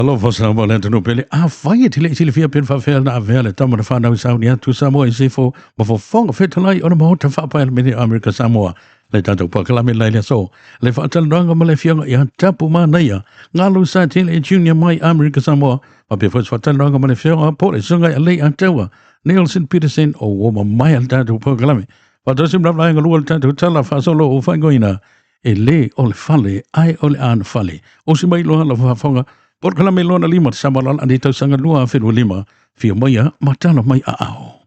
Alofa Samoa le atunuu pele. Afai e te le i silafia pe na faafefea na avea le tama na fanau i sauni atu Samoa i sifo ma fofoga fetalai o le Maota Faa-Paelamene o Amerika Samoa. Le tatou polokalame lai le aso, le faatalanoaga ma le afioga ia Tapu Manaia, Galu Satele Junior mai Amerika Samoa, faapea foi se faatalanoaga ma le afioga po o le susuga ia Lei Ataua, Nelson Peterson o ua mamae le tatou polokalame. Faatasi ma vaega lua le tatou tala faasolo o faaigoaina e lē o le fale ae o le anofale. Osi mai loa lau faafofoga, polokalame lona lima sama lala nei tausaga 2025, fia maia ma tala mai aao.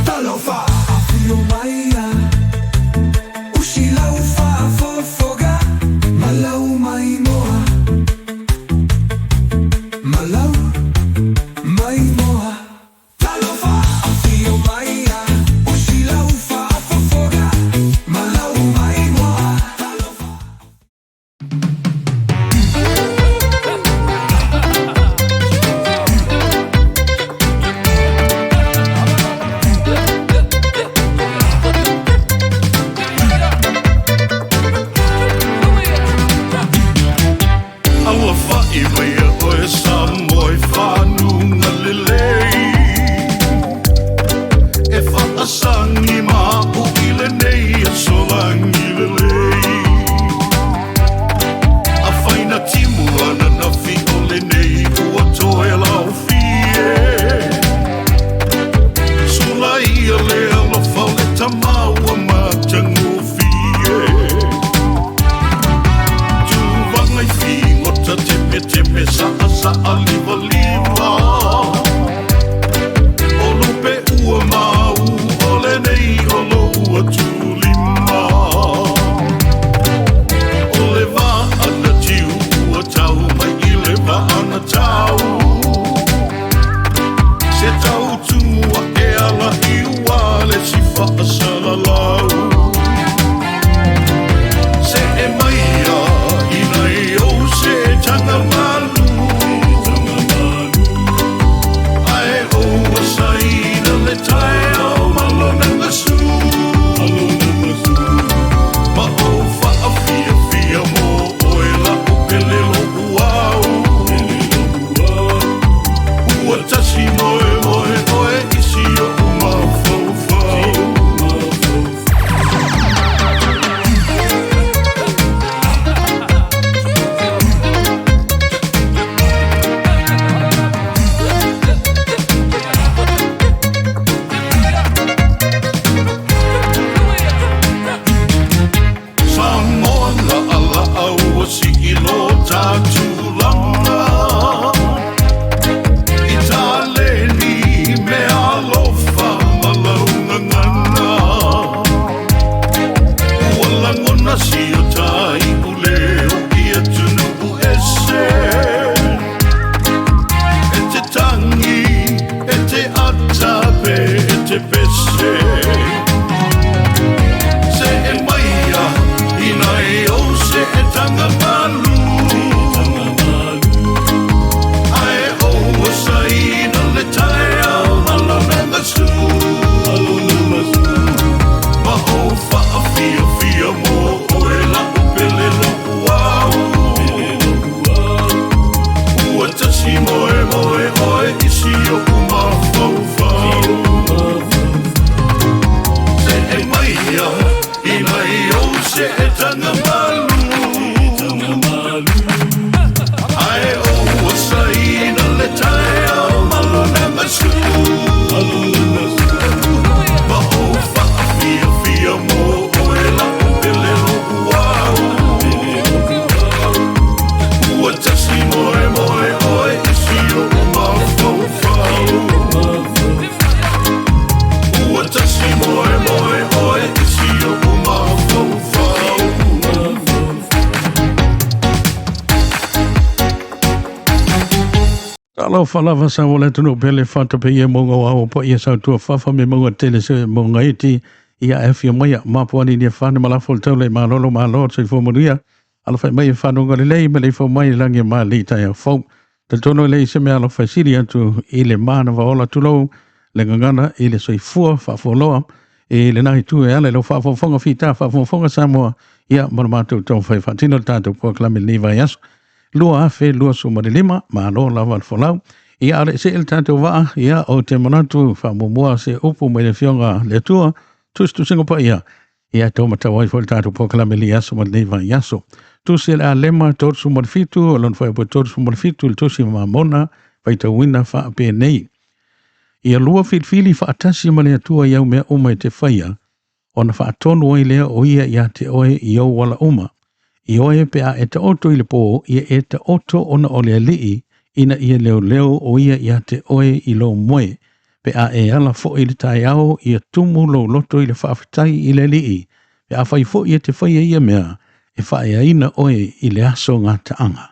Talofa, afio maia, usi lau faafofoga, ma lau maimoa, ma lau maimoa. Talofa, afio maia, usi lau faafofoga, ma lau maimoa. Talofa. Alafai mai oe Samoa i fanuga lelei E faasagi ma au i lenei aso lagi lelei Afai na timu ananafi o lenei ua toe laofie Sula ia le alofa o le tama ua matagofie Tuvaga i figota temeteme saasaa livaliva O lupe ua mau o lenei o lou atulima O le vaa na tiu ua tau mai i le vaa na tau Se tau tumu ae ala i ua le si faasalalau Se'e maia i nai ou se taga malu Ae ou asaina le taeao ma lona gasu Ma ou faafiafia mo oe la'u pele lo'u au Ua tasi moemoe oe i si o'u mafaufau. Samoa laʻalaʻa ua sii lo ta tulaga I taleni me alofa ma lau gagana Ua lagona si o ta iʻu leo i atunuu ese E te tagi, e te ata pe e te pese Seʻe maia i nai ou seʻe taga malu Ae ou asaina le taeao ma lona gasu Ma ou faafiafia mo oe la'u pele lo'u au Ua tasi moemoe oe i si o'u mafaufau Seʻe maia i nai ou seʻe taga malu Ae ou asaina le taeao ma lona gasu Ma ou faafiafia mo oe la'u pele lo'u au Ua tasi moemoe oe i si o'u mafaufau Ua tasi moemoe oe i si o'u mafaufau. Talofa lava sa o le atunuu pele fatape ia mauga o ao paia sautua fafa me mauga tele se mauga iti ia e afio maia mapuani nia fana malafo le taule malolo malo soifua manuia alafai mai e whanonga lelei ma le ifo mai langi ma le taeao fou. Talitonu e leai se mea alofa e sili atu i le manawa ola tulou le gagana i le soifua faafualoa. I lena itu e ala i lau faafogafoga fita faafogafoga Samoa, ia ma le matou taumafai e faatino le tatou polokalame i lenei vaiaso 2025. Malo lava le folau. Ia, a o le i see le tatou vaa, ia, ou te manatu faamuamua se upu mai le Afioga le Atua, tusitusiga paia, ia, e taumatau ai foi le tatou polokalame i lenei aso ma lenei vaiaso. Tusi a le Alema 37, o lona fuaiupu e 37, le tusi Mamona, faitauina faapenei. Ia lua filifili faatasi ma le Atua i au mea uma e te faia, ona faatonu ai lea o ia ia te oe i ou ala uma. Ioe pe a e taoto i le pō, ia e taoto ona o le Alii, ina ia leoleo o ia ia te oe i lou moe. Pe a e ala foi i le taeao, ia tumu lou loto i le faafetai i le Alii. Pe afai foi e te faia ia mea, e faaeaina oe i le aso gataaga.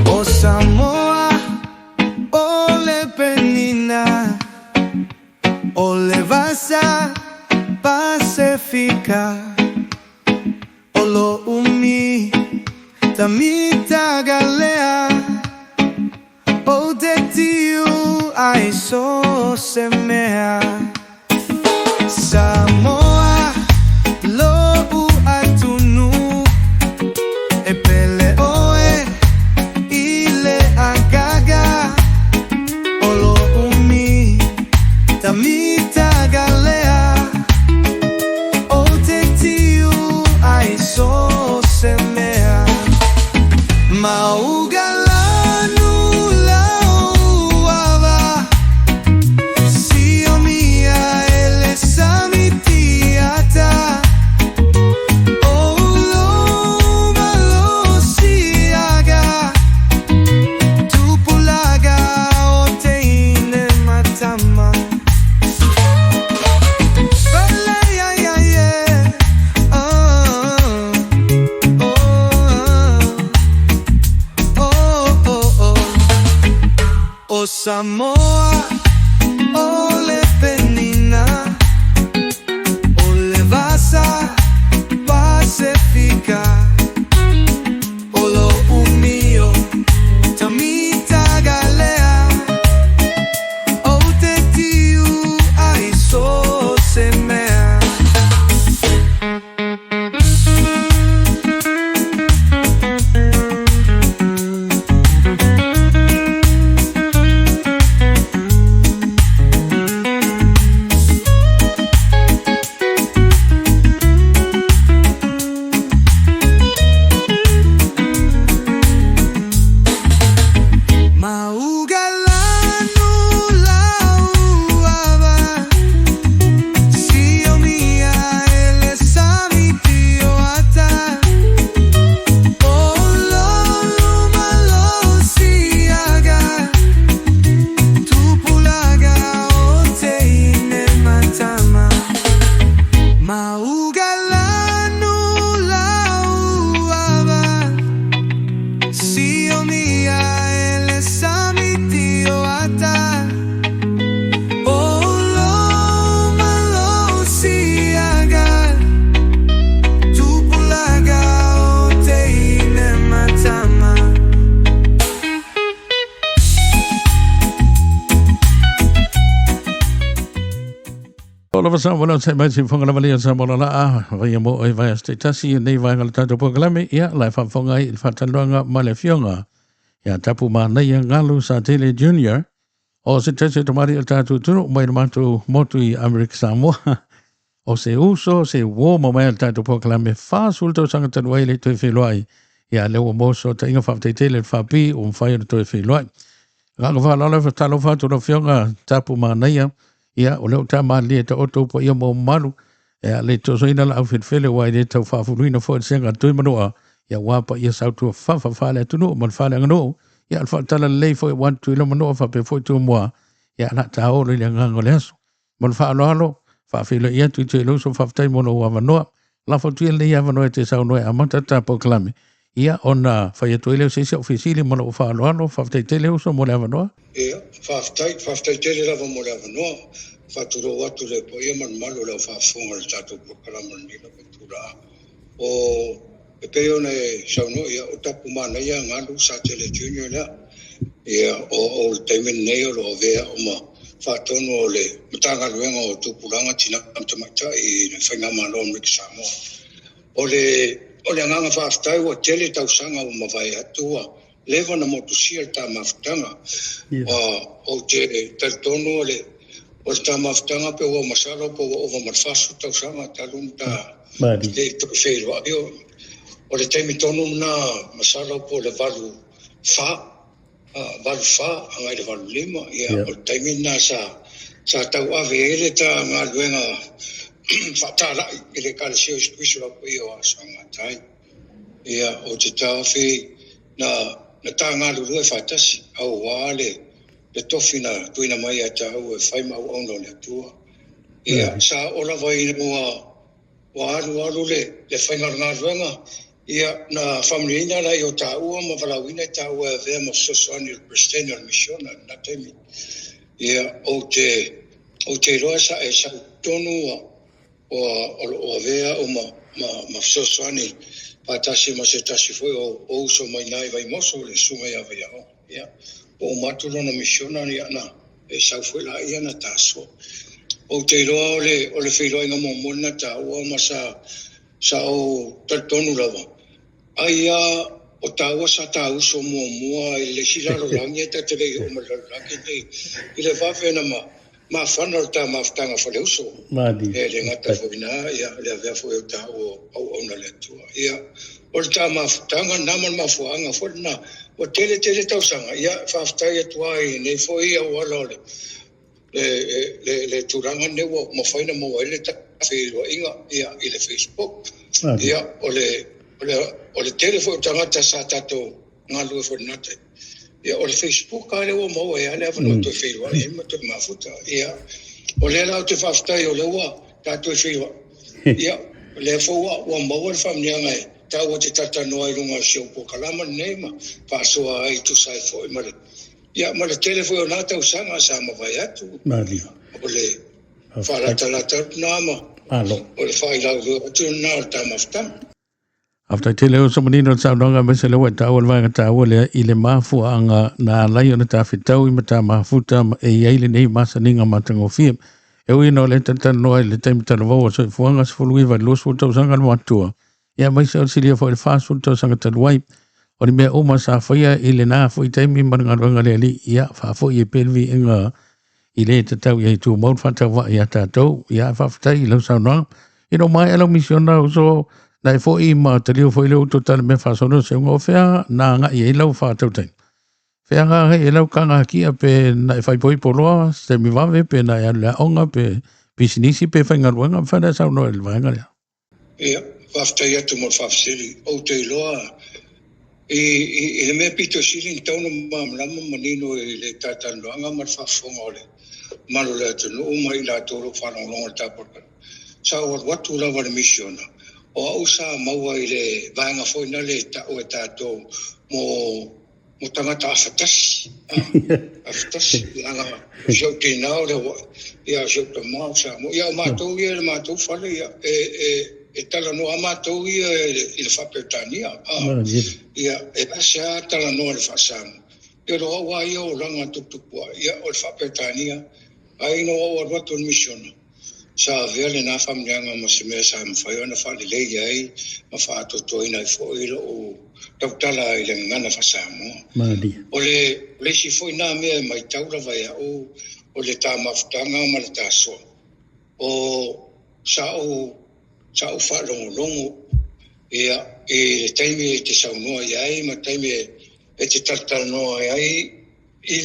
O Samoa, o le Penina, o le Vasa Pasefika, o lo umi Tamita Galea, o te tiu ai so se mea. Samoa, lo'u atunu, e pele oe i le agaga, o lo umi Tamita Galea, o te tiu ai so se mea. Maugalanu lauava, siomia e le samitiata, o lo malosiaga, tupulaga o teine matama. Pele ia ia ia, oh, oh, oh, oh, oh. O Samoa, o le Penina, o le Vasa Pasefika, o lo umio Tamita Galea, o te tiu ai so se mea. lava sa wala sai mai si whanga lava lea sa mola laa, vai mo e vai aste tasi e nei vaenga le tātou pōkalame, ia lai whawhonga i le whātaloanga ma le fionga. Ia tapu mānaia ngalu sa tele junior, o se tese tamari o tātou tunu mai le mātou motu i Amerika Samoa. O se uso, se uō ma mai le tātou pōkalame 40 tausaga talu ai le toe feiloai. Ia lea ua maua sootaiga faafetai tele i le faapi ua mafai ona toe feiloai. Agaga faaaloalo e faatalofa atu lau Afioga Tapu Manaia, ia o lea ua ta malilie taoto paia ma mamalu, ia le tosoina la au felefele aua e le tau faafuluina foi le sega Tuimanua, ia ua paia sautua fafa faale-atunuu ma le faaleaganuu, ia o le faatala lelei foi aua le Tuiloma nuu faapea foi Tumua, ia la taolo i le agaga o le aso. Ma le faaaloalo, faafeiloai atu i Tuilouso, faafetai mo lou avanoa. Lafo atu ia lenei avanoa e te saunoa e amata le ta polokalame, ia ona fai atu ai lea o se isi au fesili ma lou faaaloalo. Faafetai tele uso mo le avanoa. Ia, faafetai, faafetai tele lava mo le avanoa. Faatulou atu le paia ma le mamalu o le au faafofoga i le tatou polokalame o lenei lava itula. O, e pei ona e saunoa, ia, o tapu manaia galu Satele Junior lea. Ia, o le taimi lenei o lo o avea au ma faatonu o le Matagaluega o Tupulaga, Tina ma Tamaitai i le Faigamalo o Amerika Samoa. O le, o le agaga faafetai ua tele tausaga ua mavae atu ua leva ona motusia le ta mafutaga. Ou te talitonu o le, o le ta mafutaga pe ua masalo pe ua ova ma le 40 tausaga talu ona ta le toe feiloai. O le taimi tonu lena masalo po o le 84, 84 agai le 85, ia o le taimi lena sa sa tauave ai le ta galuega faatalai i le Ekalesia o Iesu Keriso lau Paia o Aso Gata ai. Ia ou te taofi na na ta galulue faatasi auā le le tofi na tuuina mai ia tāua e fai ma auauna o le Atua. Ia sa oo lava ina ua Ua alualu le faiga o le galuega, ia, na faamanuiaina lea o taua ma valaauina i taua e avea ma fesoasoani o le Peresetene o le Misiona i lena taimi. Ia, ou te, ou te iloa sa e sau tonu ua, ua, o lo o avea au ma, ma, ma fesoasoani faatasi ma se tasi foi o, o uso mai ina i Vaimoso, le Susuga ia Vaiaoga. Ia, ua uma atu lona misiona, ia, na e sau foi laia na tasoa. Ou te iloa o le, o le feiloaiga muamua lena taua ma sa, sa ou talitonu lava, ai a o taua sa ta uso muamua i le isi lalolagi ae ta te le i oo mai le lalolagi lenei i le vave na ma, mafana o le ta mafutaga faleuso. E le gata foi i ina, ia, le avea foi o taua o auauna a le Atua. Ia, o le ta mafutaga lena ma le mafuaaga foi lena. Ua tele tele tausaga, ia, faafetai atu lava i lenei foi auala o le, le, le, le tulaga lenei ua mafai ona maua ai le ta feiloaiga, ia, i le Facebook. Ia, o le, o le, o le tele foi o tagata sa tatou galulue foi i lena taimi. Ia, o le Facebook lava lea ua maua ai lava le avanoa toe feiloai ai ma toe mafuta. Ia, o lea la ou te faafetai o lea ua ta toe feiloai. Ia, o lea foi ua, ua maua le faamanuiaga e taua te talatalanoa ai i luga o si ou polokalama lenei ma faasoa ai e tusa ai foi ma le, ia, ma le tele foi o na tausaga sa mavae atu. O le faalatalata atu lena ma o le faailaulua atu lena o le ta mafutaga. Faafetai tele o Somanino le saunoaga aemaise lea ua e taua le vaega taua lea i le mafuaaga na ala ai ona ta fetaui ma ta mafuta ma e i ai lenei masaniga matagofie. E ui ina o lea talatalanoa i le taimi talavou o soifuaga 19 i le 20 tausaga le matua, ia aemaise o le silia foi i le 40 tausaga talu ai. O ni mea uma sa faia i lena foi taimi ma le galuega a le Alii, ia faafoi ai pea le viiga i le tatau i ai tumau le faatauvaa ia tatou. Ia faafetai i lau saunoaga. Ina ua maea lau misiona uso, na e foi ma taliu foi le uto tale mea faasolo se unga o fea na agai ai lau faatautaiga. Fea na agai ai lau kagakia pe na e faaipoipo loa se taimi vave pe na e alu i le aoga pe pisinisi pe faigaluega mafai ona e saunoa i le vaega lea. Ia, faafetai atu mo le faafesili. Ou te iloa i, i, i le mea pito sili na tatau ona malamalama manino i le talatalanoaga ma le faafofoga o le mamalu o le atunuu ma i latou o lo o faalogologo i le tapuaiga. Sa ou alu atu lava i le misiona, o au sa maua i le vaega foi na le tau e tatou mo mo tagata afatasi, afatasi, leaga o si ou tina o le Hawaii, ia o si ou tama o Samoa. Ia o matou ia i le matou fale, ia, e, e, e talanoa lava matou ia i le, i le Faa-Peretania, ia, e ese lava talanoa i le Faa-Samoa. Ia o au lava ia o olaga tuputupuae, ia o le Faa-Peretania, ae ina ua ou alu atu i le misiona, Sa avea lena faamanuiaga ma se mea sa mafai ona faalelei ai ma faaatoatoaina ai foi lou tautala i le gagana faa-Samoa. Malie. O le isi foi na mea e matau lava e au o le ta mafutaga ma le tasoa. O sa ou faalogologo ia i le taimi e te saunoa i ai ma taimi e te talatalanoa ai i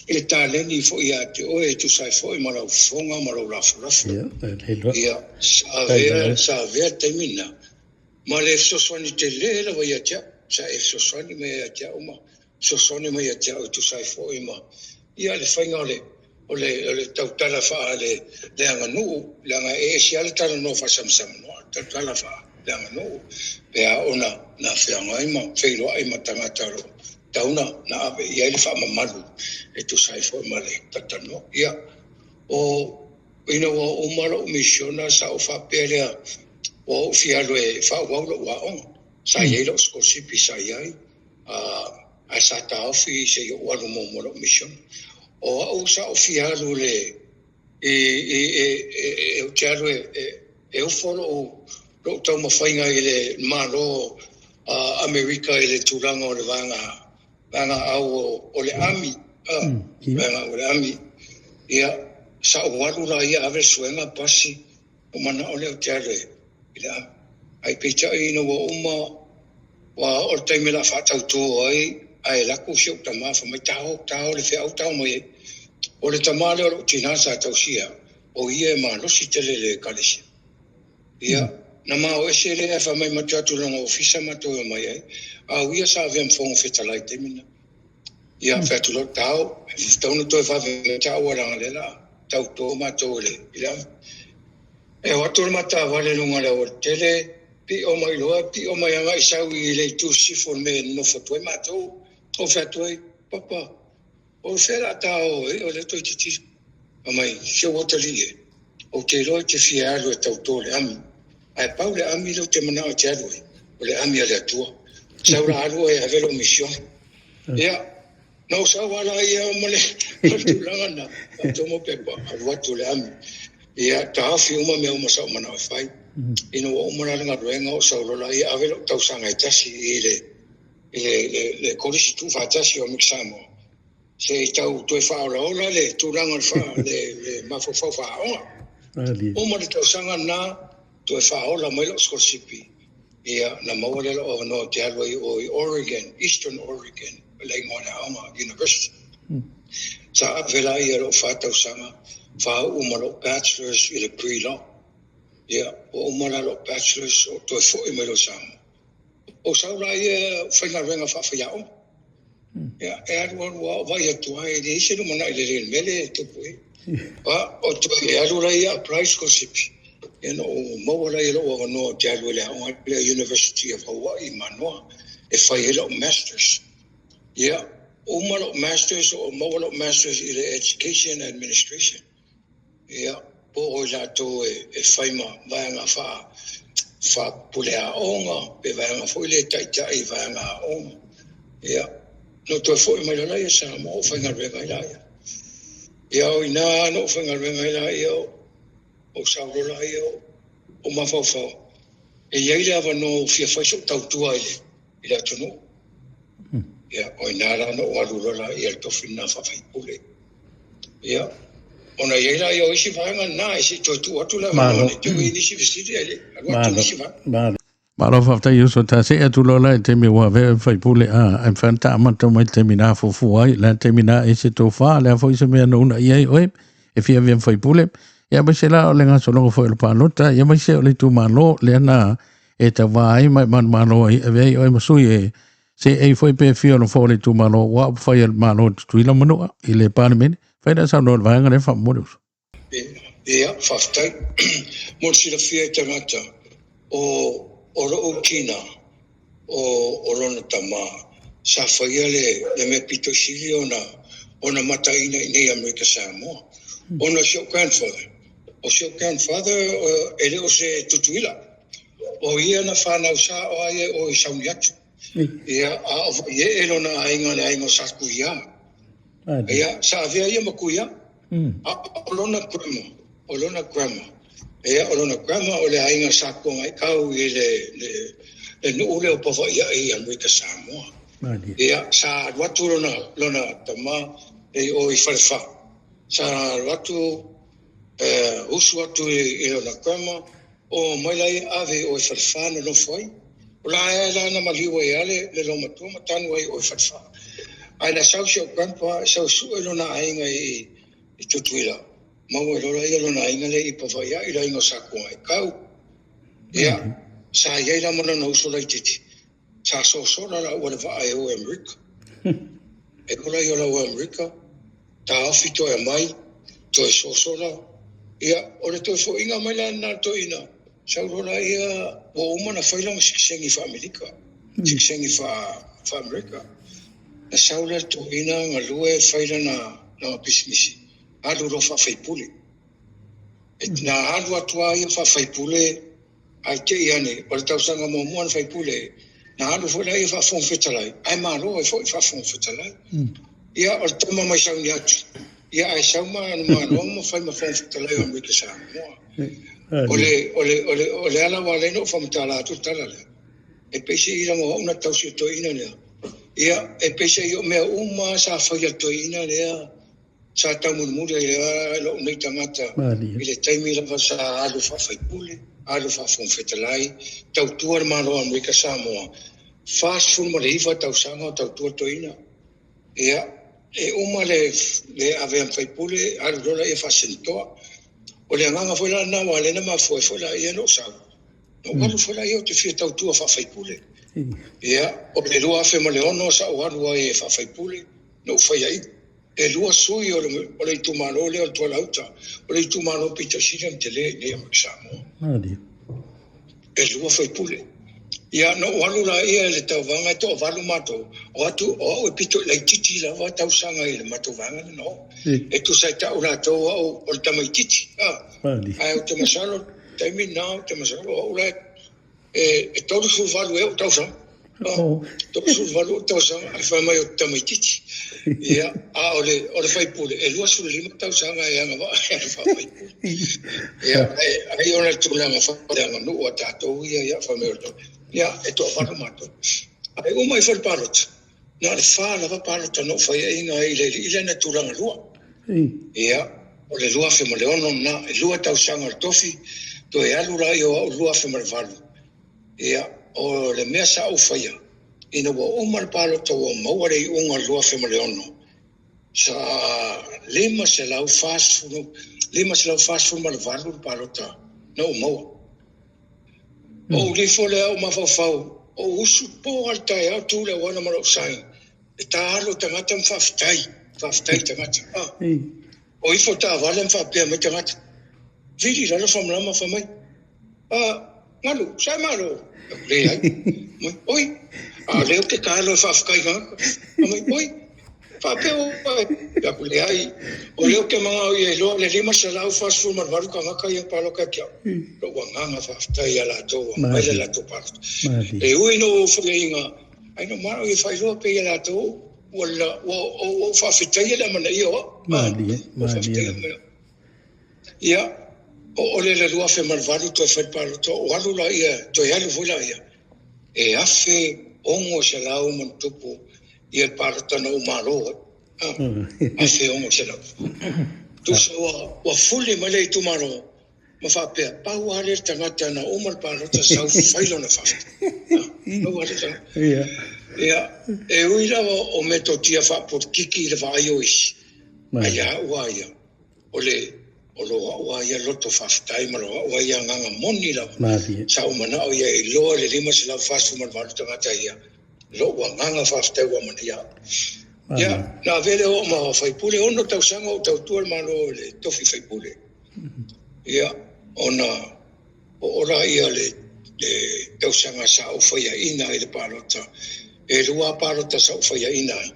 le taleni foi ia te oe e tusa ai foi ma lau fofoga ma lau lafolafo. Ia, sa avea taimi na. Ma le fesoasoani tele lava ia te au. Sa e fesoasoani mai ia te au ma fesoasoani mai ia te au e tusa ai foi ma ia le faiga o le tautala faa le aganuu, leaga e ese lava le talanoa faasamasama, tautala faa le aganuu, pe a ona na feagai ma feiloai ma tagata o lo o tauna na ave i ai le faamamalu e tusa ai foi ma le talanoa. Ia, o ina ua uma lou misiona sa ou faapea lea, ua ou fia alu e faaauau lou aoga. Sa i ai lou sikolasipi sa i ai, ae sa taofi se i ou alu muamua lou misiona. O au sa ou fia alu le e ou te alu e ufo lou taumafaiga i le Malo Amerika i le tulaga o le vaega au o le ami, vaega o le ami. Ia, sa ou alu la ia ave le suega pasi o manao lea ou te alu i le ami. Ai peitai ina ua uma ua o le taimi la faatautō ai ae lako si ou tamā fai mai tao tao le feau tao mai ai. O le tamā lea o lou tinā sa tausia o ia e malosi tele le ekalesia. Ia, na mao ese le ae fai mai matou atu lona ofisa matou e mai ai. A o ia sa avea ma fofoga fetalai i taimi na. Ia, fai atu loa tao, tatau ona toe vave mai taua leaga lea la tautō matou i le ami. E o atu le matavale i luga o le aualatele, pio mai loa, pio mai agai sau i le itu sisifo o le mea e nonofo atu ai matou. Ou fai atu ai, papa, o fea la tao e o le toeitiiti. Fai mai, si ou atalii e, ou te iloa e te fia alu e tautō le ami. Ae pau le ami lea ou te manao e te alu ai, o le ami a le Atua. Sau la alu oe e ave lou misiona. Ia, na ou sau ala ia ma le tulaga na, tomo pepa, alu atu le ami. Ia, taofi uma mea uma sa ou manao e fai. Ina ua uma la le galuega o sau loa la ia ave lou tausaga e tasi i le kolisi tuufaatasi o Amerika Samoa. Se i tau toe faaolaola le tulaga o le mafaufau faaaoga. Uma le tausaga na toe faaola mai lou sikolasipi. Ia, na maua lea lou avanoa te alu ai o i Oregon, Eastern Oregon, le igoa o le aoga University. Sa ave la ia lou 4 tausaga, faauu ma lou bachelors i le pre-law. Ia, ua uma la lou bachelors o toe foi mai loa Samoa. O sau la ia faigaluega faafaiaoga. Ia, e alu alu a o vai atu ai, e leai se lumanai lelei i le mea lea e tupu ai. O toe alu la ia apply scholarship. Ia na ou maua la ia lou avanoa o te alu i le aoga le University of Hawaii i Manoa e fai ai lou masters. Ia, uma lou masters o maua lou masters i le Education Administration. Ia, po o i latou e fai ma vaega faapule aoga, pe vaega foi le taitai vaega aoga. Ia, no toe foi mai loa ia Samoa o faigaluega ai la ia. Ia, o ina no faigaluega ai la ia o sau loa la ia o mafaufau. E i ai le avanoa o fia fai so'u tautua i le atunuu. Ia, o ina la no alu loa la ia le tofi na faafaipule. Ia, ona i ai la ia o isi vaega na e se i toe tuu atu le avanoa nei te ui nisi fesili ai le alu atu nisi vaega. Malo faafetai uso ta se atu loa la i taimi ua avea faipule a e mafai ona taamata mai le taimi na fuafua ai la taimi na e se tofa lea foi se mea na unaia ai oe e fia avea ma faipule. Ia aemaise la o le gasologa foi o le palota, ia aemaise o le itumalo lea na e tauvā ai ma e manumalo ai avea ai oe ma sui e se ei foi pe fia o le fo o le itumalo ua upufai a le Malo i Tutuila ma Manua i le Palemene. Fai lea saunoa i le vaega lea faamolemole uso. Ia, faafetai. Mo le silafia e tagata o lou tina o lona tamā sa faia le mea pito sili ona mataina i nei Amerika Samoa. Ona o si ou grandfather. O si ou grandfather e le o se Tutuila. O ia na whanau sa o ai e o i sauni atu. Ia, a o vai e lona aiga le aiga o sa kuia. Ia, sa avea ia ma kuia. A o lona grandma, o lona grandma, ia, o lona grandma o le aiga sa Kuagaikau i le, le, le nuu lea o Pava'ia'i i Amerika Samoa. Ia, sa alu atu lona, lona tama i o i Falefa. Sa alu atu, usu atu i lona grandma, o mai laia ave i o i Falefa nonofo ai. O la e la na maliu ai lava le loomatua ma tanu ai i o i Falefa. Ae na sau si ou grandpa e sau e sue lona aiga i Tutuila, maua ai loa laia lona aiga lea i Pava'ia'i, le aiga o Sa Kuagaikau. Ia, sa i ai la ma lona uso laitiiti, sa sosola laua i le vaa e o i Amerika. E ola ia laua i Amerika, taofi toe aumai, toe sosola. Ia, o le toe fo'iga mai la lena a le toeaina, sau loa laia ua uma ona fai lona sitiseni faa-Amerika, sitiseni faa-Amerika. Na sau lea le toeaina galue fai lana pisinisi, alu loa faa-faipule. Na alu atu lava ia faa-faipule Ae te i ane, o le tausaga muamua na faipule, na alu foi lea faa-Fofoga Fetalai, ae malo ai foi faa-Fofoga Fetalai. Ia, o le tama mai sauni atu, ia ae sau ma ana malo ma fai ma Fofoga Fetalai o Amerika Samoa. O le, o le, o le, o le ala ua ala ai ona ou faamatala atu le tala lea, e peiseai leaga o au na tausi o toeaina lea, ia, e peiseai o mea uma sa faia e le toeaina lea, Sa taumolimoli ai lava lou nei tagata i le taimi lava sa alu faa-faipule, alu faa-Fofoga Fetalai, tautua le Malo o Amerika Samoa, 49 tausaga o tautua le toeaina. Ia, e uma le avea ma faipule, alu loa laia faa-Senetoa. O le agaga foi la lena aua lea na mafua ai foi laia ona ou sau, na ou alu foi laia ou te fia tautua faa-faipule. Ia, o le 2006 sa ou alu ai e faa-faipule, na ou faia ai. E lua sui o le itumalo lea o le Tualauta, o le itumalo pito sili ona tele i inei i Samoa. E lua faipule. Ia, na ou alu laia i le tauvaga e toavalu matou, o atu o au e pito i laitiiti lava tausaga i le matou vaega lena o. E tusa ai tau latou au o le tamaitiiti. Ae ou te masalo, taimi lena ou te masalo o au la e 38 ea ou tausaga. 38 ou tausaga ae fai mai ou te tamaitiiti. Ia, a o le, o le faipule, e 25 tausaga e agavaa e alu faafaipule. Ia, ai ona le tulaga faaleaganuu a tatou ia, ia, fai mai o le, ia, e toavalu matou. Ae uma ifo le palota, na o le fa lava palota na ou faiaina ai i le alii lea na tulaga lua. Ia, o le 2006 lena, e lua tausaga o le tofi, toe alu la o au 2008. Ia, o le mea sa ou faia, ina ua uma le palota ua maua le iuga o le 2006, sa 540, 548 le palota na ou maua. Ou lifo lea ou mafaufau, ou usu po lava le taeao tu le auala ma lou sign, e ta alo tagata ma faafetai, faafetai tagata. Ah, o ifo taavale ma faapea mai tagata, vili i lalo faamalama fai mai, ah, Galu, sa e malo? Leai. Mai, oi, a o lea ou te ta alo e faafetai tagata. Mai, oi, faapea oe. Aku leai, o lea ou te manao ia iloa le 548 tagata ia na palota ia te au. Lou agaga faafetai ia latou ua aumai le latou palota. E ui ina ua ou faiaina, ai na manao ia faailoa pea ia latou ua ou faafetaia le amanaia o au. Malie, malie. Ia, o le le 2008 toe fai le palota, ou alu laia, toe alu foi laia, e 1600 ma ona tupu ia le palota na ou malo ai. 1600. Tusa ua fuli mai le itumalo ma faapea, pau lava lea le tagata na uma le palota sau fai lona faafetai. Pau lava lea le tagata. Ia, e ui lava o metotia faapolokiki i le vaai o isi, ae ia au lava ia, O le o lo au lava ia loto faafetai ma lo au lava ia agaga moni lava. Sa ou manao ia e iloa le 548 tagata ia lo'u agaga faafetai ua amanaia au. Ia, na avea lea o au ma faipule, ono tausaga o ou tautua le Malo i le tofi faipule. Ia, ona oo laia le tausaga sa ou faiaina ai le palota, e lua palota sa ou faiaina ai,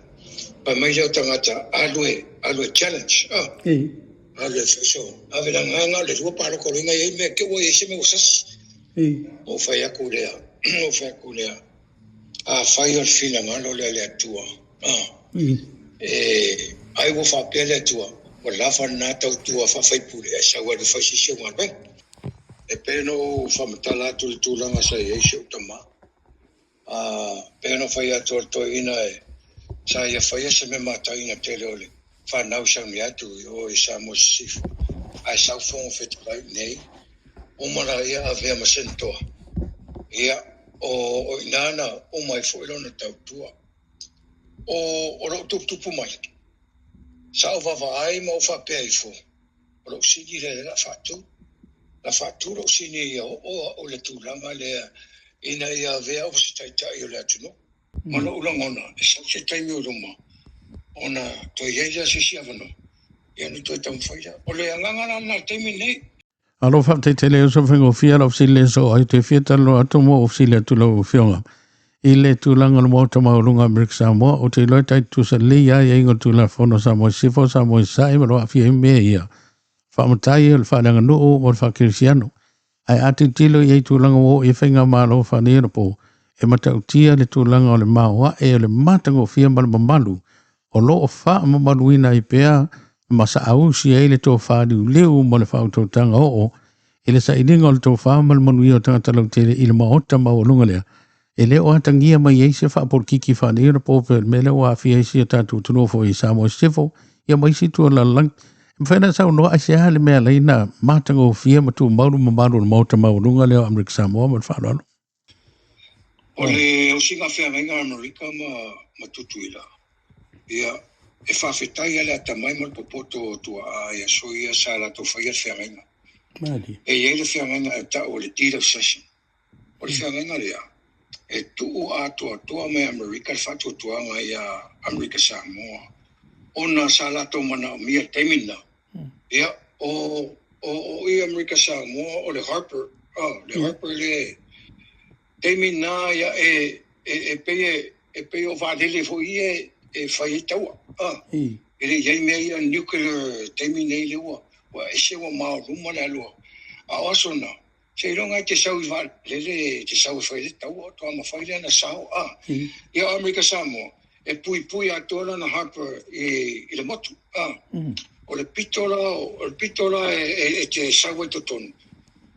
fai mai lea o tagata, alu e, alu e challenge, ah, alu e fai so, ave le agaga o le lua palota o loiga i ai mea te ua i ai se mea ua sasi. Ou fai atu lea, ou fai atu lea, afai o le finagalo lea o le Atua, ah, e, ai ua faapea le Atua, Ua lava lena tautua faa-faipule ae sau alu fai se isi au galuega. E pei ona ou faamatala atu i le tulaga sa i ai si ou tama, a pei ona fai atu o le toeaina e sa ia faia se mea mataina tele o le fanau i Sauniatu i o i Samoa Sisifo, ae sau Fofoga Fetalai i inei, uma laia avea ma Senatoa. Ia, o o i ina na uma ai foi lona tautua. O o lou tuputupu mai, sa ou vaavaai ma ou faapea ifo, o lou sini lea o le a faatu. Na faatu lou sini ia oo au i le tulaga lea ina ia avea au ma se taitai o le atunuu. Ma lou lagona, e sau se taimi o luma ona toe i ai lea o se isi avanoa, ia ona toe taumafai lea. O le agaga la lena i le taimi lenei. Alo faafetai tele uso faigofie lau fesili le so ai te fia talanoa atu mo ou fesili atu lau afioga i le tulaga o le Maota Maualuga Amerika Samoa ou te iloa e tai tutusa lelei lava aiaiga o le Tulafono Samoa i Sisifo Samoa i Sasae ma lo aafia ai mea ia faamatai o le faaleaganuu ma le faakerisiano ae a tilotilo i ai tulaga ua oo i ai faigamalo faaneionapo e matautia le tulaga o le maoae o le matagofie ma le mamalu o lo o faamamaluina ai pea ma saausi ai le tofa liuliu ma le faautautaga oo i le sailiga o le tofa ma le manuia o tagata lautele i le maota maualuga lea e le o atagia mai ai se faapolokiki faaneionapo pei o le mea lea ua aafia ai si o tatou atunuu foi i Samoa Sisifo ia ma isi itu o le lalolagi. E mafai ona saunoa aisea le mea e ala ai ona matagofie ma tumau le mamalu o le maota maualuga lea o Amerika Samoa ma le faaaloalo. O le osiga feagaiga a Amerika ma ma Tutuila, ia, e faafetai lava le atamai ma le popoto o tuaa i aso ia sa latou faia le feagaiga. E i ai le feagaiga e tau o le Deed of Cession. O le feagaiga lea, e tuu atoatoa mai e Amerika le faatuatuaga ia Amerika Samoa ona sa latou manaomia i le taimi lena. Ia, o, o, o i Amerika Samoa, o le Harper, oh, le Harper le taimi na ia e, e, e pei e, e pei o vaalele foi ia e, e fai ai taua. Ah, e le i ai mea ia nuclear taimi nei le ua, ua ese ua maoluma le aloa. A o aso na, Seiloga e te sau i vaalele e te sau e fai le taua faatoa mafai lea ona sao a. Ia o Amerika Samoa e puipui atoa lana harbour i le motu a. O le pito la o le pito la e te sau ai totonu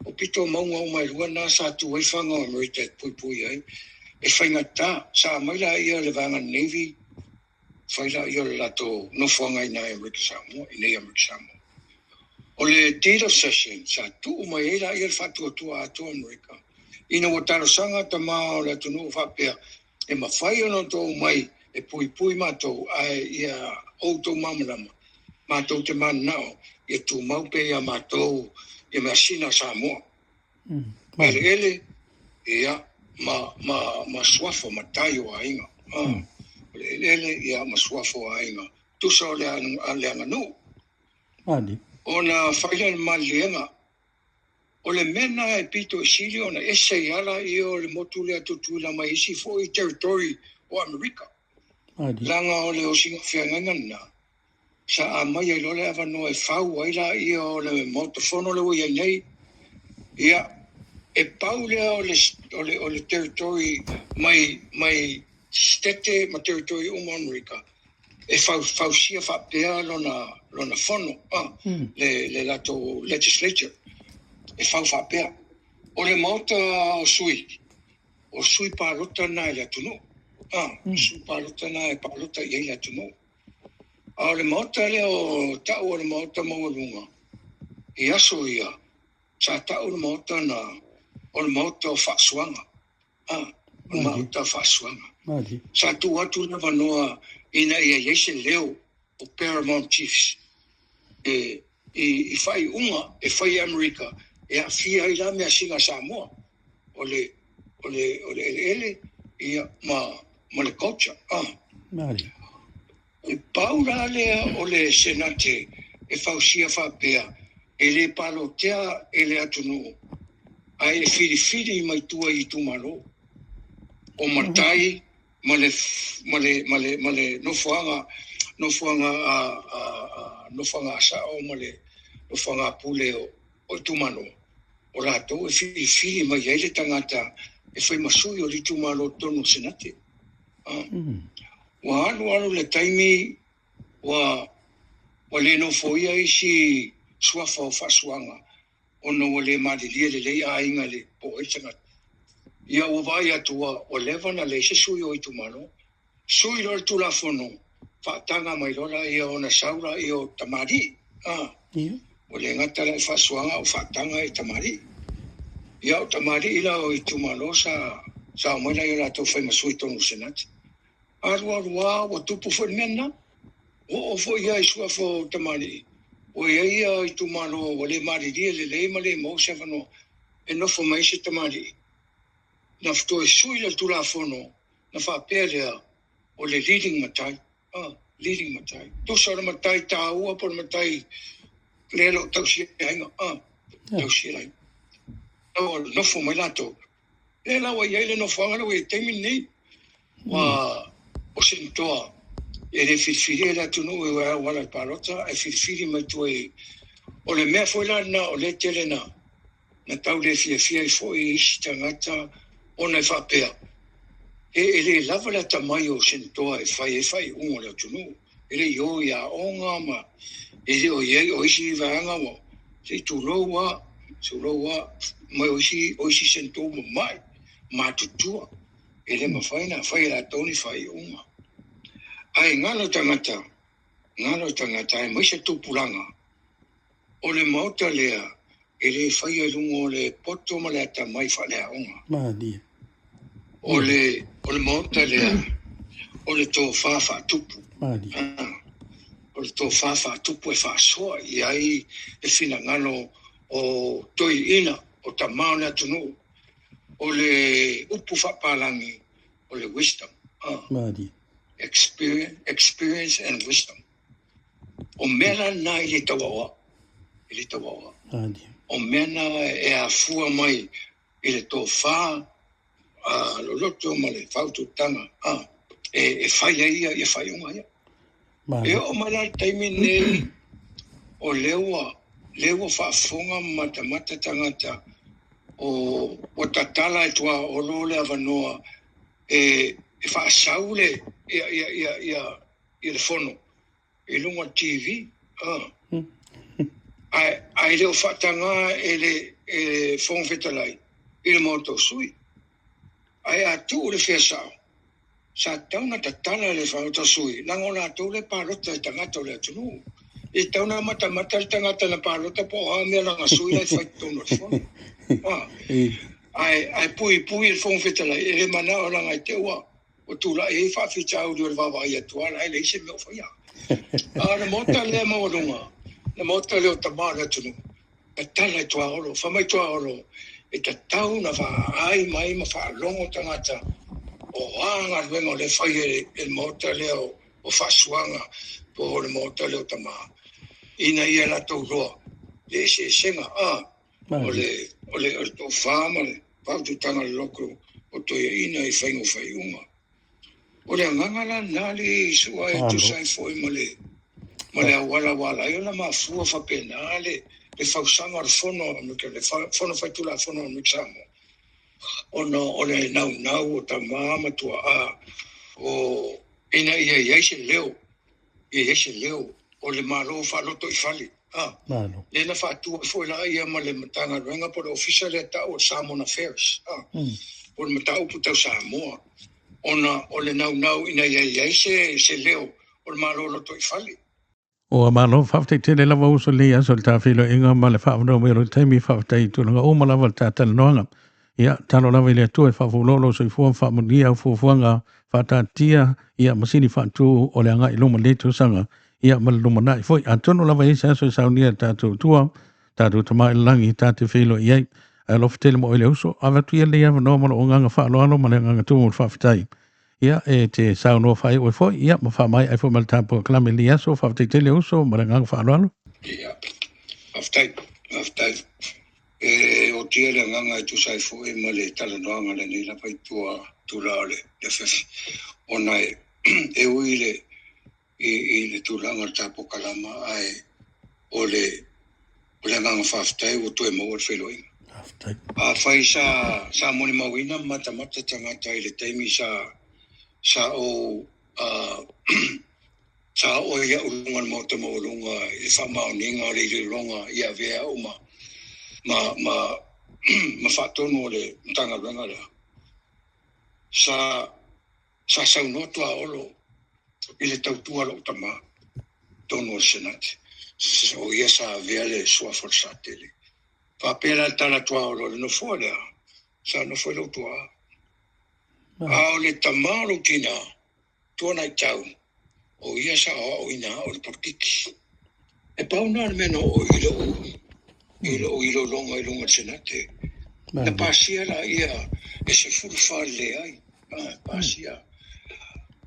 o pito o mauga uma e lua na sa tu ai faga o Amerika e puipui ai. E faigata sa aumai laia le vaega Navy fai laia o le latou nofoaga i ina i Amerika Samoa, i inei i Amerika Samoa. O le Deed of Cession, sa tuu mai ai laia le faatuatua atoa o Amerika, ina ua talosaga tama o le atunuu faapea, e mafai ona outou omai e puipui matou, ae ia outou malamalama, matou te mananao ia tumau pea ia matou ia measina a Samoa. Eleele, ia, ma, ma, ma suafa, ma tai o aiga. O le eleele, ia, ma suafa o aiga. Tusa o le, le aganuu. Ona fai lea o le maliliega, o le mea lena e pito i sili ona ese ai lava ia o le motu lea Tutuila mai isi foi territory o Amerika. Leaga o le osiga feagaiga lena, sa aumai ai loa le avanoa e fau ai laia o le Maota Fono lea ua i ai nei. Ia, e pau lea o le, o le, o le territory mai, mai Setete ma territory uma o Amerika e fau, fausia faapea lona, lona fono, ah, le, le latou legislature, e fau faapea. O le Maota o sui, o sui palota na i le atunuu, ah, sui palota na e palota i ai le atunuu. A o le maota lea o tau o le maota maualuga, i aso ia, sa tau le maota na, o le maota o faasuaga. A, o le maota o faasuaga. Sa tuu atu le avanoa ina ia i ai se leo o Paramount Chiefs e, i, i faaiuga e fai e Amerika e aafia ai la measina a Samoa, o le, o le, o le eleele, ia, ma, ma le culture. A. E pau la lea o le Senate e fausia faapea e le palotea e le atunuu ae e filifili mai tua i itumalo o matai ma le ma le ma le ma le nofoaga nofoaga a a nofoaga a sao ma le nofoaga a pule o o itumalo o latou e filifili mai ai le tagata e fai ma sui o le itumalo i totonu o le Senate. Ua alu alu le taimi ua Ua le nofoia isi suafa o faasuaga ona ua le malilie lelei aiga i le po o ai le tagata. Ia ua vaai atu ua leva ona leai se sui o itumalo. Sui loa le Tulafono, faataga mai loa laia ona sau laia o tamalii. A, ua le gata la i faasuaga a ua faataga i tamalii. Ia o tamalii la o itumalo sa sa omai laia o latou fai ma sui i totonu o le Senate. Alu alu lava ua tupu foi le mea lena. Oo foi ia i suafa o tamalii, ua i ai ia itumalo ua le malilie lelei ma le maua se avanoa e nofo mai ai se tamalii. Na toe sui le Tulafono na faapea lea, o le leading matai, leading matai. Tusa o le matai taua po o le matai lea e le o tausi aiga, tausi aiga. Ua nofo mai latou. Lea la ua i ai le nofoaga lea ua i ai i le taimi lenei. Ua o Senatoa e le filifilia e le atunuu e auala i le palota ae filifili mai tua i. O le mea foi la lena o lea e tele na na tau le fiafia ai foi isi tagata ona e faapea, e le lava le atamai o Senatoa e fai ai faaiuga o le atunuu. E le i o i aoga ma e le o i ai, o isi vaega ua se i tulou lava, tulou lava, ma o isi Senatoa ua mamai, matutua, e le mafai ona fai e latou ni faaiuga. Ae galo tagata, galo tagata aemaise tupulaga, O le Maota lea e le faia i luga o le poto ma le atamai faaleaoga. Malie. O le, o le Maota lea o le tofa faatupu. Malie. O le tofa faatupu e faasoa i ai le finagalo o toeaiina, o tama o le atunuu. O le upu faapalagi o le wisdom. Malie. Experience, experience and wisdom. O mea la na e le tau aoao, e le tau aoao. O mea na e afua mai i le tofa loloto ma le faautautaga e fai ai ia faaiuga ia. E oo mai la i le taimi lenei, o lea ua, lea ua faafofoga ma matamata tagata o ua tatala e tuaolo le avanoa e faasau le ia i le fono i luga o le TV ae le o faataga e le Fofoga Fetalai i le Maota o Sui. Ae a tuu le fea sao, sa tatau ona tatala e le Maota o Sui leaga o latou lea e palota i tagata o le atunuu. E tatau ona matamata le tagata na palota po o a mea lana sui la e fai i totonu o le fono. Ae puipui e le Fofoga Fetalai e le manao leaga i te i ua Ua tulai ai faafitauli o le vaavaai atu lava la e leai se mea o faia. A o le Maota lea maualuga, le Maota lea o tama o le atunuu, tatala i tuaolo, fai mai tuaolo, e tatau ona vaai mai ma faalogo tagata o a galuega o lea e fai e le Maota lea o Faasuaga po o le Maota lea o Tama, ina ia latou iloa le eseesega o le tofa ma le faaututaga loloto o toeaiina i faiga o faaiuga. O le agaga la lena alii Iesu ae tusa ai foi ma le ma le auala ua ala ai ona mafua faapena le le fausaga o le fono a Amerika, le fono faitulafono a Amerika Samoa, ona o le naunau o tama ma tuaa o ina ia i ai se leo ia i ai se leo o le Malo faalotoifale. A, Malo. Lea na faatu ai foi la ia ma le Matagaluega po o le Ofisa lea tau o le Samoan Affairs, a, po o le mataupu tau Samoa, ona o le naunau ina ia i ai se, se leo o le Malo lotoifale. Ua malo, faafetai tele lava uso i lenei aso i le ta feiloaiga ma le faaavanoa mai o lou taimi, faafetai i tulaga uma lava o le ta talanoaga. Ia, talo lava i le Atua e faafualoa lou soifua ma faamanuia au fuafuaga faataatia, ia, masini faatu o le agai i luma i lenei tausaga, ia, ma le lumanai foi. Atonu lava e i ai se aso e saunia e le tatou Atua, tatou Tama i le Lagi, ta te feiloai i ai. Ae alofa tele mo oe le uso, ave atu ia lenei avanoa ma lou agaga faaaloalo ma le agaga tumu o le faafetai. Ia, e te saunoa faaiu ai foi, ia, ma faamaea ai foi ma le tatou polokalame i lenei aso. Faafetai tele uso ma le agaga faaaloalo. Ia, faafetai, faafetai. E otia le agaga e tusa ai foi ma le talanoaga lenei lava i tua tula o le afiafi, ona e ui i le i le tulaga o le tatou kalama, ae o le o le agaga faafetai ua toe maua le feiloaiga. Faafetai. Afai sa sa molimauina ma matamata tagata i le taimi sa sa ou Sa oo ai au i luga o le Maota Maualuga i le faamaoniga o le iloiloga i avea au ma ma ma ma faatonu o le Matagaluega lea. Sa sa saunoa Tuaolo i le tautua a lou tama totonu o le Senate. O ia sa avea le suafa o le Satele. Faapea la le tala a Tuaolo i le nofoa lea, sa nofo ai lou tuaa. A o le tama o lou tina, Tuanaitau, o ia sa aoaoina au i le polokiki. E pau lena o le mea na oo i lou i lou iloiloga i luga o le Senate. Na pasia laia e 14 i le leai. Pasia.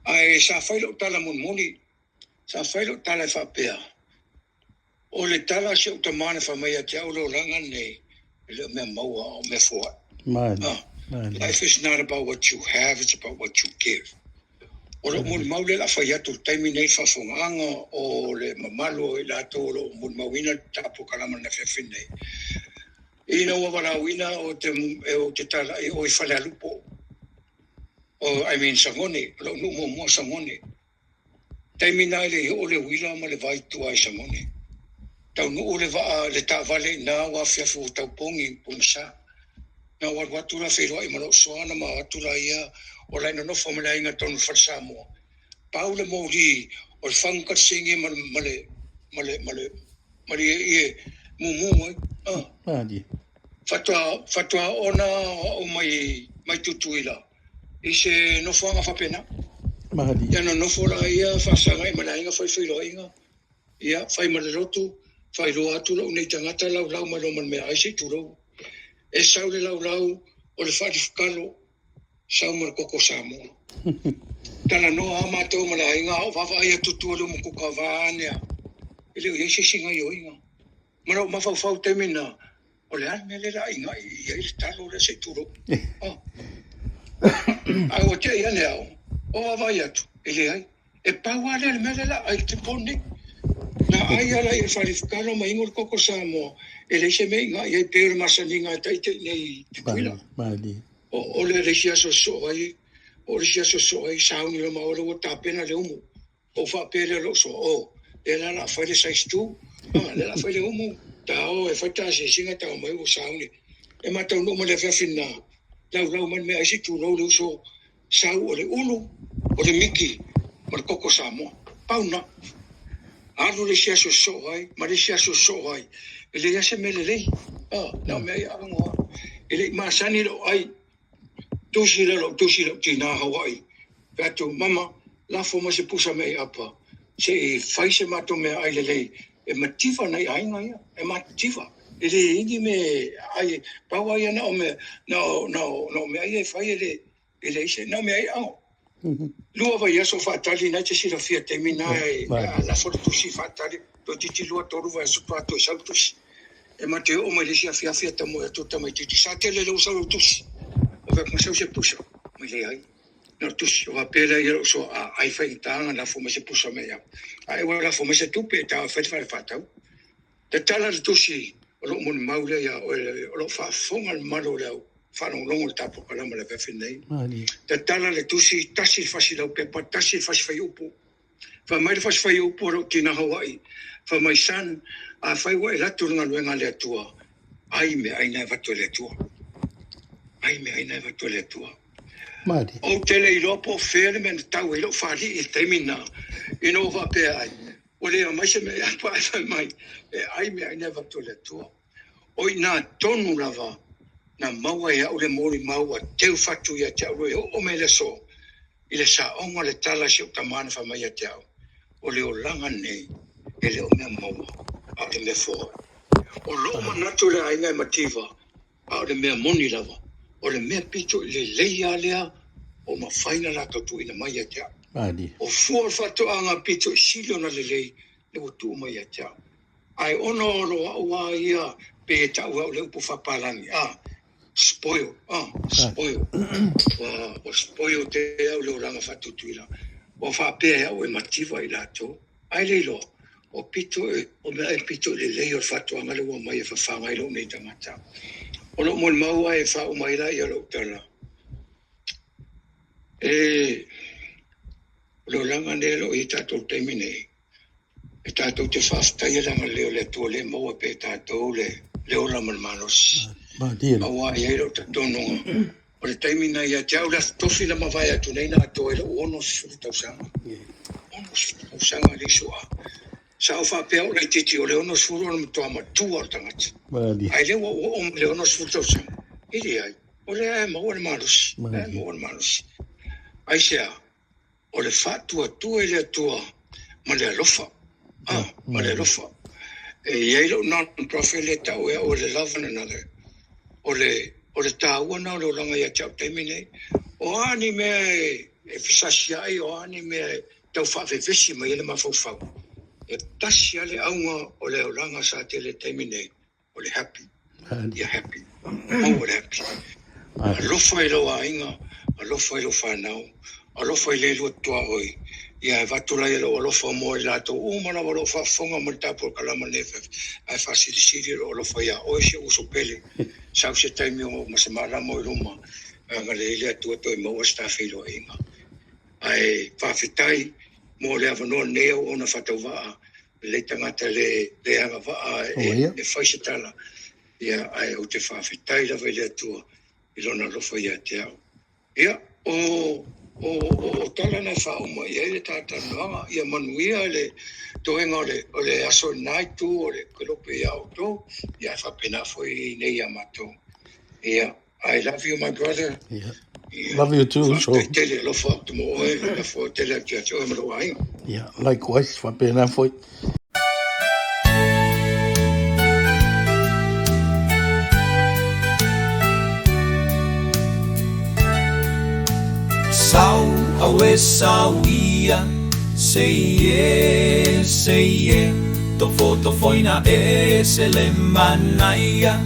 Ae sa fai lau tala mulimuli, sa fai lau tala e faapea, o le tala a si ou tama na fai mai ia te au, o le olaga lenei, e le o mea maua a o mea foai. Life is not about what you have, it's about what you give. O lou molimau lea o le a fai atu i le taimi nei i le faafofogaaga o le mamalu o i latou o lo o molimauina le polokalame i le afiafi nei. Ina ua valaauina ou te, ou te talai o i Falealupo, o, I mean Sagone, o lou nuu muamua o Sagone. Taimi na e le i oo le uila ma le vai i tua i Sagone. Taunuu le vaa, le taavale i ina ua afiafi ua taupogi i pogisa. Na ou alu atu la feiloai ma lou soa na ma o atu la ia o la e nonofo ma le aiga tonu i le fale Samoa. Pau le moli o le fagu kalisingi ma le ma le ma le ma le ma le ieie mumu ai. Ah. Faatoa faatoa ona oo mai mai Tutuila i se nofoaga faapena. Ia nonofo la ia faasagai ma le aiga fai feiloaiga. Ia, fai ma le lotu, faailoa atu lou nei tagata laulau mai loa ma le meaai se i tulou. E sau le laulau o le faalifukalo, sau ma le koko Samoa. Talanoa lava matou ma le aiga a o vaavaai atu tua le umukuka vaeane a, e le o i ai se isi gaioiga. Ma lou mafaufau i le taimi lena, o le a le mea lea o le a inai i ai le talo lea se i tulou. Ae ua te i ane au, o vaavaai atu, e leai. E pau lava lea o le mea lea o le a ai i le po lenei. Na ai lava la i le falefukalo ma inu le koko Samoa, e leai se mea i inai ai pei o le masaniga a ita i inei i Tutuila. O le isi aso sosoo ai, o le isi aso sosoo ai, sauni loa maua lea ua tapena le umu. Ou faapea lea i lou soa, oh, lea la o le a fai le size two, ah, lea o le a fai le umu, ta o e fai ta asiasiga ta omai ua sauni. E ma taunuu mai le afiafi lena, laulau mai le meaai se i tulou le uso, sau o le ulu, o le miki ma le koko Samoa. Pau lena. Alu le isi aso sosoo ai, ma le isi aso sosoo ai. E leai lava se mea lelei, ah, na o mea ia ago lava. E le i masani lou ai. Tusi lea lou tusi i lou tina Hawaii, fai atu, Mama, lafo mai se pusa meaai apa, se i fai se matou meaai lelei e mativa nai aiga ia, e mativa, e le i ni mea ai, pau lava ia na o mea, na o, na o, na o meaai ia e fai e le, e leai se, na o meaai ago. 2 vaiaso o faatali, na e te silafia i le taimi na e lafo le tusi faatali, toeitiiti 2, 3 vaiaso faatoa toe sau le tusi. E ma te oo mai le isi afiafi a tamoe atu le tamaitiiti, sa tele lea ua sau lau tusi. Ua fai atu, sau se pusa. Mai leai. Na o le tusi. Ua faapea lea ia lou soa, a, ai faigata na lafo mai se pusa mea iau. Ae ua lafo mai se tupe e ta fai le fale faatau. Tatala le tusi o lou molimau lea ia oe o lou faafofoga le mamalu o le au faalogologo i le ta polokalama i le afiafi nei. Tatala le tusi, tasi le fasi laupepa, tasi le fasi faiupu. Fai mai le fasi faiupu a lou tina Hawaii, fai mai, Son, afai ua e latu i le galuega a le Atua, ai meaai na e avatu e le Atua. Ai meaai na e avatu e le Atua. Ou te le iloa po o fea le mea na tau ai lou faalii i le taimi lena, ina ua faapea ai, ua le aumai se mea ia te au, ae fai mai, e ai meaai na e avatu e le Atua. O i ina tonu lava na maua e au le molimau ua teu fatu ia te au e oo mai i le aso i le saoga o le tala a si ou tama na fai mai ia te au, o le olaga lenei e le o mea maua, a o le mea foai. O lou manatu i le aiga e mativa, a o le mea moni lava, o le mea pito i lelei lava lea ua mafai ona latou tuuina mai ia te au. O fua o le faatoaga pito i sili ona lelei lea ua tuu mai ia te au. Ae ona o lo au lava ia pei e tau e au le upu faapalagi, a, spoil, a, spoil. Ua spoil te au le olaga faatutuila. Ua faapea e au e mativa i latou. Ae le iloa, o pito e, o mea e pito i lelei o le faatoaga lea ua aumai e fafaga ai lou nei tagata. O lou molimau ae faauma ai la ia lou tala. E. O le olaga lea o lo o i ai tatou i le taimi nei, e tatou te faafetaia le agalelei o le Atua lea e maua pea e tatou le le ola ma le malosi. Aua e i ai lou talitonuga, o le taimi na ia te au le Aso Tofi na mavae atu nei na atoa ai lou 60 tausaga. 60 tausaga le isi ua. Sa ou faapea o laitiiti o le 60 o le matua matua o le tagata. Ae lea ua ou oo mai i le 60 tausaga, e leai, o lea e maua le malosi, o lea e maua le malosi. Aisea? O le faatuatua i le Atua ma le alofa. Ah, ma le alofa. E i ai lou non-profit lea e tau e au o le Love One Another. O le, o le taua lena o le olaga ia te au i le taimi lenei. O a ni mea e fesasiai, o a ni mea e tau faavevesi mai ai le mafaufau, e tasi lava le auga o le olaga sa tele i le taimi lenei, o le happy. Ia happy. Maua le happy. Alofa i lou aiga, alofa i lou fanau, alofa i le lua tuaoi. Ia e avatu laia lou alofa mo i latou uma lava o lo o faafofoga mai le tapu o le kalama nei afiafi, ae faasilisili lou alofa iā oe si ou uso pele. Sau se taimi o ma se malama o i luma, agalelei le Atua toe maua se ta feiloaiga. Ae faafetai mo le avanoa lenei auauna faatauvaa lelei tagata le le agavaa e fai se tala, ia ae ou te faafetai lava i le Atua i lona alofa ia te au. Ia, o o o tala na e faauma i ai le ta talanoaga, ia manuia le toega o le o le aso i lena itu o le kelope ia outou, ia ae faapena foi i inei ia matou. Ia, I love you my brother. Yeah. Love you too. So. Faafetai tele, alofa atu mo oe, alofa tele atu ia te oe ma lou aiga. Yeah, likewise, faapena foi. Sau awe sau ia, say yeah, say yeah. Tofo tofoina e se le manaia.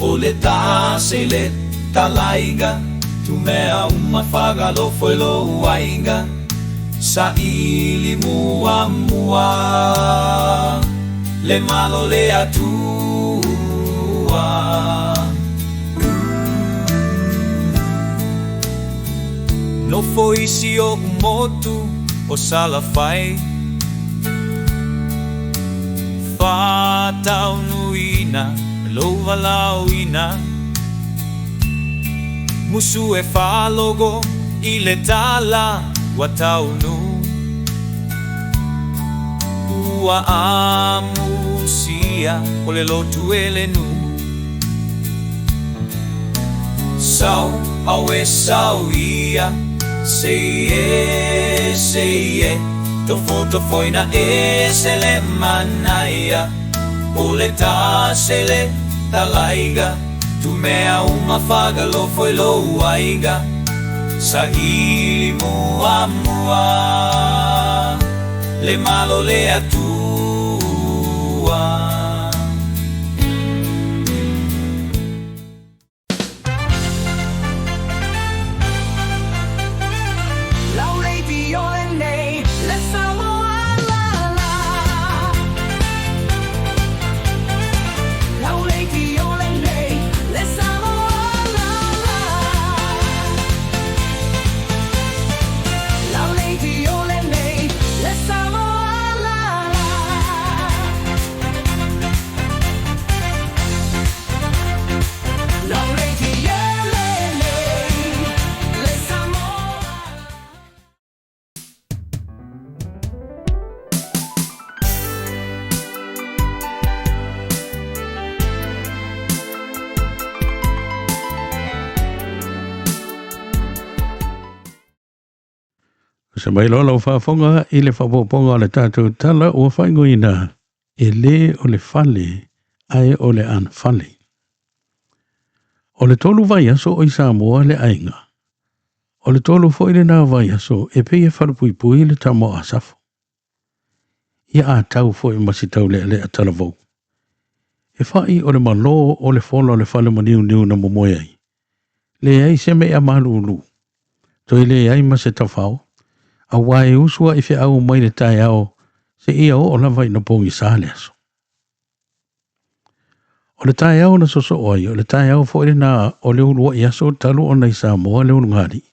O le tase le talaiga, tumea uma fagalofo i lou aiga, saili muamua le malo le Atua. Nofo i si oʻu motu o Salafai, Faataunuuina lou valaauina, Musu e faalogo i le tala ua taunuu, Ua amusia o le lotu e le nuu. Sau awe sau ia, sei e, sei e, Tofotofoina e se le manaia, O le tase le talaiga, Tumea uma fagalofo i lou aiga, Saili muamua le malo le Atua. Lau leitio lenei, le Samoa lala. Lau leitio lenei, le Samoa lala. Lau leitio lenei, le Samoa lala. Se mai loa lau faafofoga i le faaopoopoga o le tatou tala ua faaigoaina e lē o le fale ae o le anafale. O le tolu vaiaso o i Samoa le aiga. O le tolu foi lena vaiaso e pei e falepuipui le tama o Asafo. Ia a tau foi ma si taulealea talavou. E fa'i o le malō o le fola o le fale maniuniu na momoe ai. Leai se mea malūlū, toe leai ma se tafao, auā e usu a'i feau mai le taeao seia oo lava ina pogisa le aso. O le taeao na sosoo ai, o le taeao foi lena o le uluai aso talu ona i Samoa le ulugalii.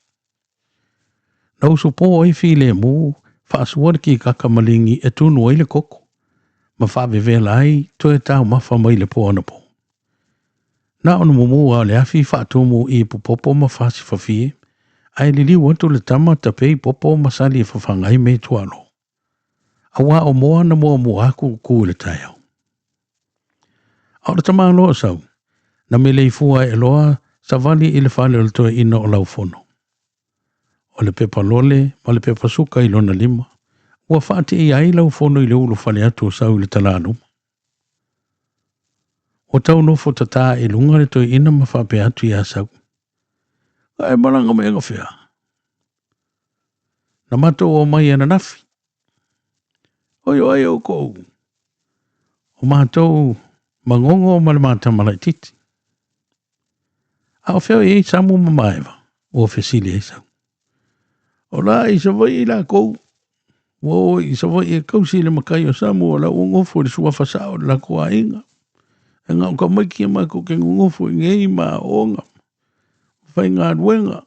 Na usupo ai filemu, faasua le kikaka maligi e tunu ai le koko, ma faavevela ai toe taumafa mai le po anapo. Na ona mumu lava o le afi faatumu i ipupopo ma fasifafie, ae liliu atu le tama tapei popo ma sali e fafaga ai mea i tuaalo. Aua o moa na muamua aku ku i le taeao. A o le tamaloa o Sau, na meleifua ae loa savali i le fale o le toeaina o Laufono. O le pepa lole ma le pepa suka i lona lima, ua faateia ai Laufono i le ulufale atu o Sau i le talaluma. Ua tau nofo tatā i luga le toeaina ma faapea atu iā Sau, Ka e malaga mai agafea? Na matou omai ananafi. Oi o ai oukou? O matou Magogo ma le ma tama laitiiti. A o fea o i ai Samu ma Maeva? Ua fesili ai Sau. O la i Savaii lakou. Ua o i Savaii e kausi i le makai o Samu o la ua gofo i le suafa sao o le lakou aiga. E gao ka maiki e makou ke gogofo i ngei ma aoga, ma faigaluega.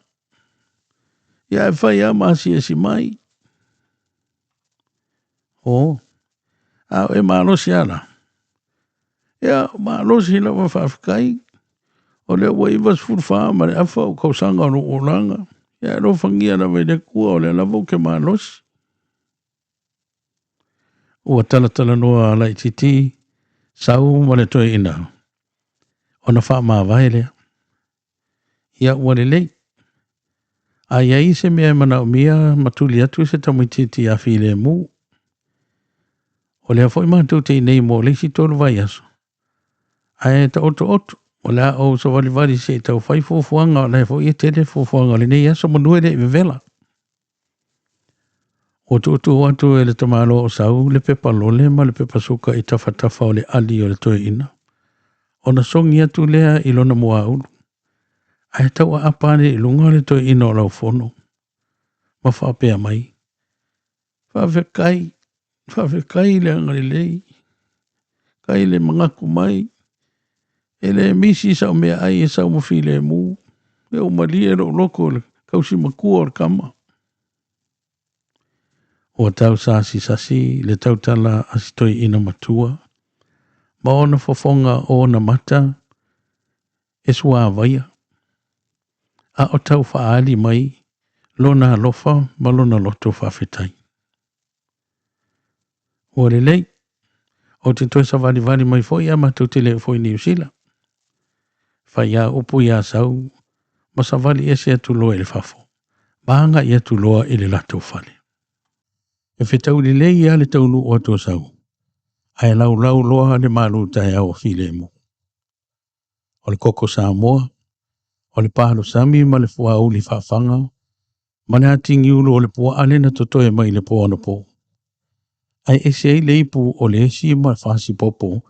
Ia e fai lava ma asiasi mai. O, a o e malosi lava la? Ia, malosi lava faafetai. O lea ua 94 ma le afa o tausaga o lou olaga. Ia, e alofagia lava i le Atua, o lea lava ou te malosi. Ua talatalanoa laitiiti Sau ma le toeaina ona faamavae lea. Ia, ua lelei. A i ai se mea e manaomia ma tuli atu se tamaitiiti ia filemu. O lea foi matou te i nei mo le isi tolu vaiaso. Ae taotooto, o le a ou savalivali se i tau fai fuafuaga, o lea foi e tele fuafuaga o lenei aso manu e le i vevela. Ua tuutuu atu e le tamaloa o Sau le pepa lole ma le pepa suka i tafatafa o le ali o le toeaina, ona sogi atu lea i lona muaulu, ae tauaapa ane i luga le toeaina o Laufono, ma faapea mai, Faafetai, faafetai le agalelei, kai le manatu mai, e le misi sau meaai e sau ma filemu, e ua malie lou loto i le tausi matua o le tama. Ua tau sasisasi le tautala a si toeaina matua, ma ona fofoga o ona mata e suavaia, a o tau faaali mai lona alofa ma lona loto faafetai. Ua lelei, ou te toe savalivali mai foi a matou te le foi i Niu Sila. Fai a upu iā Sau ma savali ese atu loa i le fafo, ma agai atu loa i le latou fale. E fetau lelei lava le taunuu atu o Sau, ae laulau loa le malu taeao o Filemu. O le koko Samoa, o le palosami ma le fuauli faafaga, ma le atigiulu o le puaa lea na totoe mai i le po anapo. Ae ese ai le ipu o le esi ma fasipopo,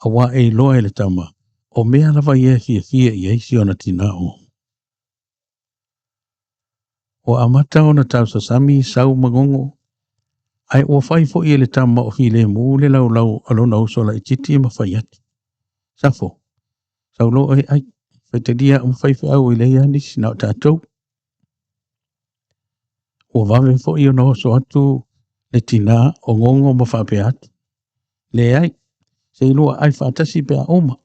aua e iloa e le tama, o mea lava ia e fiafia i ai si ona tinā o. Ua amata ona tausasami Sau ma Gogo, ae ua fai foi e le tama o Filemu le laulau a lona uso laitiiti ma fai atu, Safo, sau loa e ai, faitalia au ma faifeau e leai lava nisi na o tatou. Ua vave foi ona oso atu le tinā o Gogo ma faapea atu, Leai, se i lua ai faatasi pe a uma.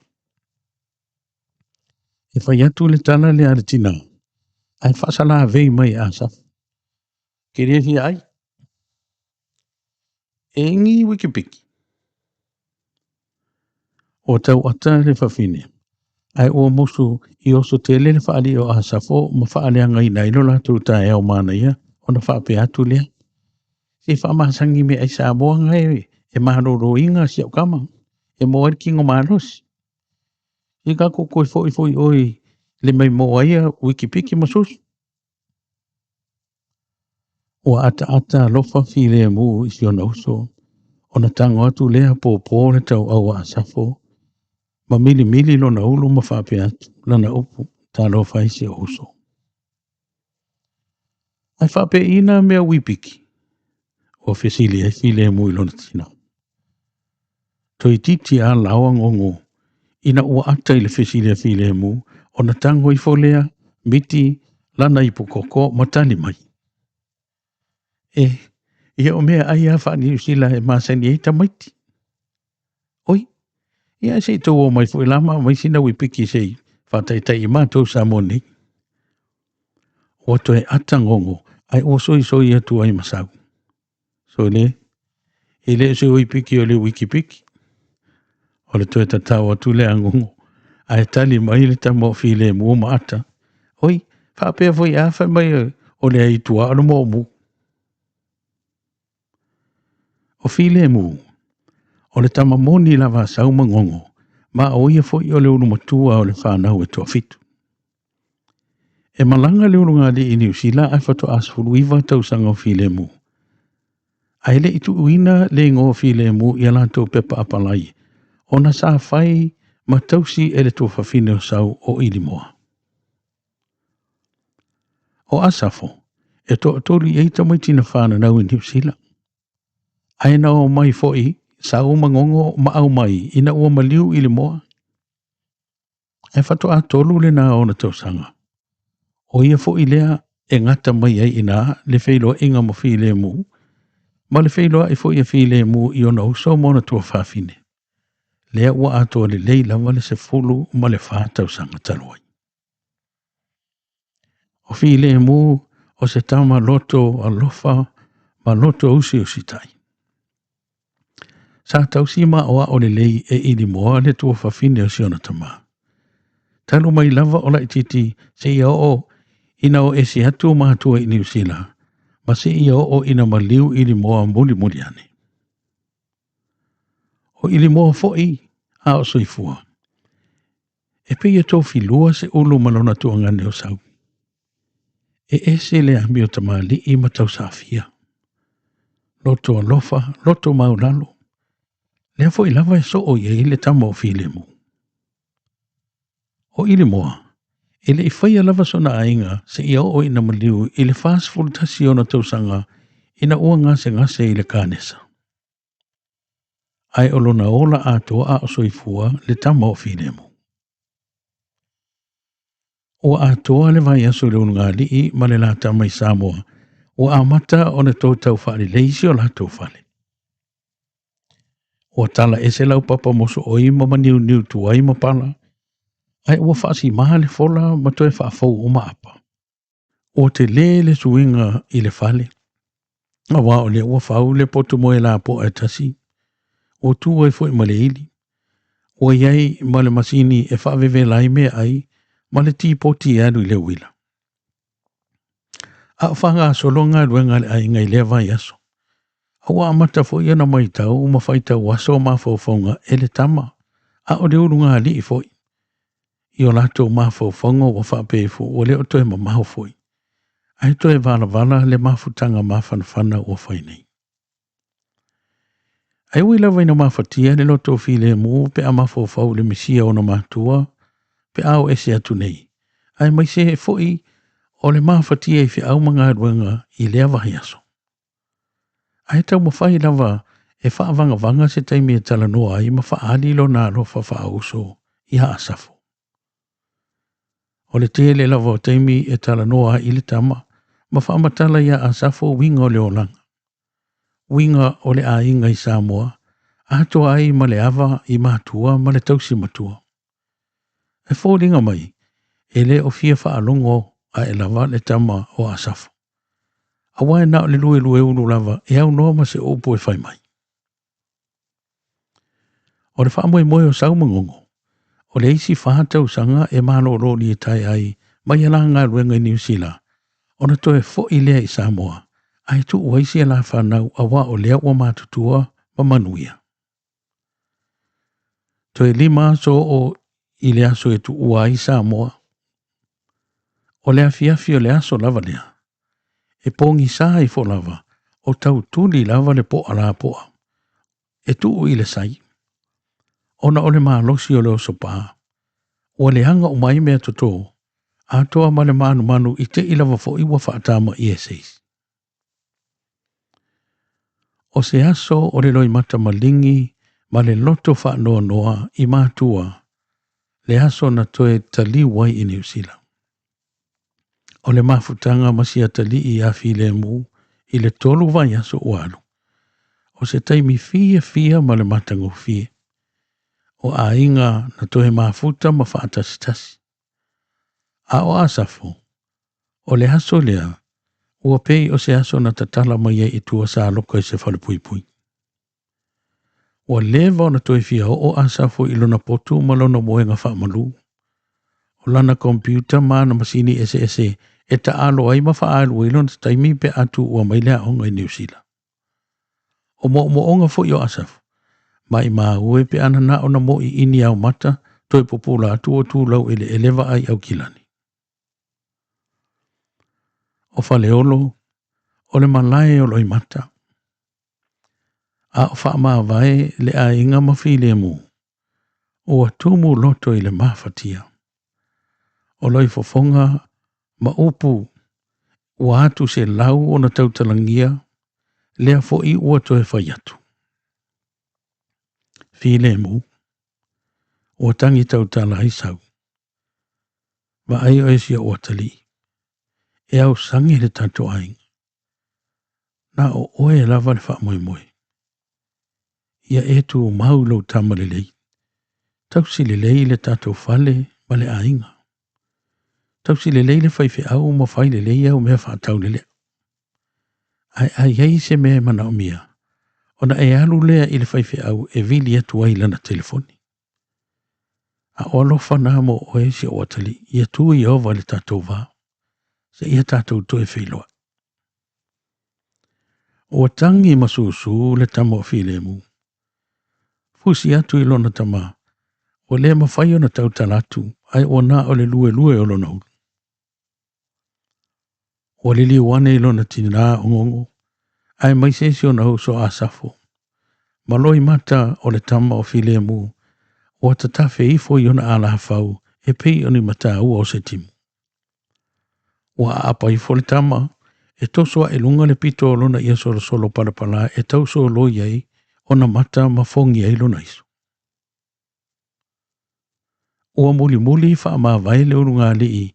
E fai atu le tala lea a le tinā, ae faasalavei mai e Asafu. Ke le fia ai. E ngi wikipiki. Ua tau ata le fafine, ae ua musu i oso tele le faalii o Asafo ma faaleagaina ai lo latou taeao manaia ona faapea atu lea, Se faamasani meaai Samoa gae e maloloina si au tama, e maua ai le kino malosi. I tatou toe foi foi ʻoe i le maimoa ia wikipiki ma susu. Ua ataata alofa filemu i si ona uso, ona tago atu lea pōpō le tauau a Asafo, ma milimili lona ulu ma faapea atu lana upu, Talofa e si ou uso. Ae faapeiina mea wipiki? Ua fesili ai filemu i lona tina. Toeitiiti a laoa Gogo ina ua ata i le fesili a Filemu, ona tago ifo lea, miti lana ipu koko ma tali mai. E, ia o mea ai a faa-Niu Sila e masani ai tamaiti. Oi, ia ae se i tou o mai foi la ma aumai sina uipiki se i faataitai i matou Samoa nei. Ua toe ata gogo ae ua soisoi atu ai ma Sau. Sole, e le o se uipiki o le uikipiki. O le toe tatao atu lea a Gogo, ae tali mai le tama o Filemu ma ata, Oi, faapea foi a fai mai o le ai tuaa o le moomu. O Filemu, o le tama moni lava a Sau ma Gogo, ma o ia foi o le ulu matua o le fanau e toafitu. E malaga le ulugalii i Niu Sila ae faatoa 19 tausaga o Filemu. Ae le i tuuina le igoa o Filemu i a latou pepa apalai, ona sa fai ma tausi e le tuafafine o Sau o Ilimoa. O Asafo, e toatolu i ai tamaiti na fananau i Niu Sila. Ae na omai foi Sau ma Gogo ma aumai ina ua maliu Ilimoa. Ae faatoa tolu lena o ona tausaga. O ia foi lea e gata mai ai i ina le feiloaiga ma Filemu, ma le feiloai foi a Filemu i ona uso ma ona tuafafine, lea ua atoa lelei lava le 14 tausaga talu ai. O Filemu o se tama loto alofa ma loto usiusitai. Sa tausi ma aoao lelei e Ilimoa le tuafafine o si ona tama. Talu mai lava o laitiiti seia oo ina o ese atu matua i Niu Sila, ma seia oo ina maliu Ilimoa mulimuli ane. O Ilimoa foi a o soifua. E pei e tofilua se ulu ma lona tuagane o Sau. E ese le amio tamalii ma tausaafia. Loto alofa, loto maulalo. Lea foi lava e soo i ai le tama o Filemu. O Ilimoa, e le i faia lava sona aiga seia oo ina maliu i le 41 ona tausaga ina ua gasegase i le kanesa. Ae o lona ola atoa a o soifua le tama o Filemu. Ua atoa le vaiaso i le ulugalii ma le latama i Samoa, ua amata ona toe tau faalelei si o latou fale. Ua tala ese laupapa mosooi ma maniuniu tuai ma pala, ae ua faasimā le fola ma toe faafou uma apa. Ua tele le suiga i le fale, aua o lea ua fau le potu moe lapoa e tasi, ua tu ai foi ma le ili. Ua i ai ma le masini e faavevela ai meaai ma le tipoti e alu i le uila. A o faagasolo galuega a le aiga i lea vaiaso, a ua amata foi ona matau ma faitau aso o mafaufauga e le tama, a o le ulugalii foi. I o latou mafaufauga ua faapea ifo ua le o toe mamao foi, ae toe valavala le mafutaga mafanafana ua fai nei. Ae ui lava ina mafatia le loto filemu pe a mafaufau i le misia o ona matua pe a o ese atu nei, aemaise foi o le mafatia i feau ma galuega i lea vaiaso. Ae taumafai lava e faavagavaga se taimi e talanoa ai ma faaali lona alofa faauso iā Asafo. O le tele lava o taimi e talanoa ai i le tama ma faamatala iā Asafo uiga o le olaga, uiga o le aiga i Samoa, atoa ai ma le ava i matua ma le tausi matua. E foliga mai, e le o fia faalogo ae lava le tama o Asafo. Aua e na o le luelueulu lava e aunoa ma se upu e fai mai. O le faamoemoe o Sau ma Gogo, o le isi 4 tausaga e malōlō litaea ai mai a la galuega i Niu Sila, ona toe fo'i lea i Samoa, ae tuu ai si a la fanau auā o lea ua matutua ma manuia. Toe 5 aso oo i le aso e tuua ai Samoa. O le afiafi o le aso lava lea, e pogisā ifo lava, o tautuli lava le po'a lapoa, e tuu i le sai. Ona o le malosi o le osopā, ua leaga uma ai mea totō, atoa ma le manumanu i te i lava foi ua faatamaia e se isi. O se aso o le loimata maligi ma le loto faanoanoa i matua, le aso na toe taliu ai i Niu Sila. O le mafutaga ma si atalii ia Filemu I le 3 vaiaso ua alu, o se taimi fiafia ma le matagofie. O aiga na toe mafuta ma faatasitasi. A o Asafo, o le aso lea, ua pei o se aso na tatala mai ai i tua sa loka i se falepuipui. Ua leva ona toe fia oo Asafo i lona potu ma lona moega faamalu. O lana computer ma ana masini eseese e taalo ai ma faaalu ai lona taimi pe a tuua mai le aoga i Niu Sila. O moomooga foi o Asafo, maimau e pe ana na ona moʻiʻini aomata toe pupula atu o tulau eleele vaai Aukilani. O Faleolo, o le malae o Loimata. A o faamavae le aiga ma filemu, ua tumu loto i le mafatia. O loifofoga ma upu ua atu se lau ona tautalagia, lea foi ua toe fai atu. Filemu, ua tangi tautala ai sau. Vaai oe si ou atalii, e ausage le tatou aiga. Na o oe lava le faamoemoe. Ia e tumau i lou tama lelei. Tausi lelei le tatou fale ma le aiga. Tausi lelei le faifeau ma fai lelei au mea faataulelea. Ae a i ai se mea e manaomia, ona e alu lea i le faifeau e vili atu ai lana telefoni. A o alofa na mo oe si ou atalii, ia tu Ieova i le tatou va, seia tatou toe feiloai. Ua tagi ma susū le tama o Filemu. Fusi atu i lona tama, ua le mafai ona tautala atu, ae ua na o le luelue o lona ulu. Ua liliu ane i lona tinā o Gogo, aemaise si ona uso a Asafo. Ma Loimata o le tama o Filemu, ua tatafe ifo i ona alafau e pei o ni mataua o se timu. Ua aapa ifo le tama, e toso ae luga le pito o lona ia solosolo palapala e tausoloi ai ona mata ma fogi ai lona isu. Ua mulimuli faamavae le ulugalii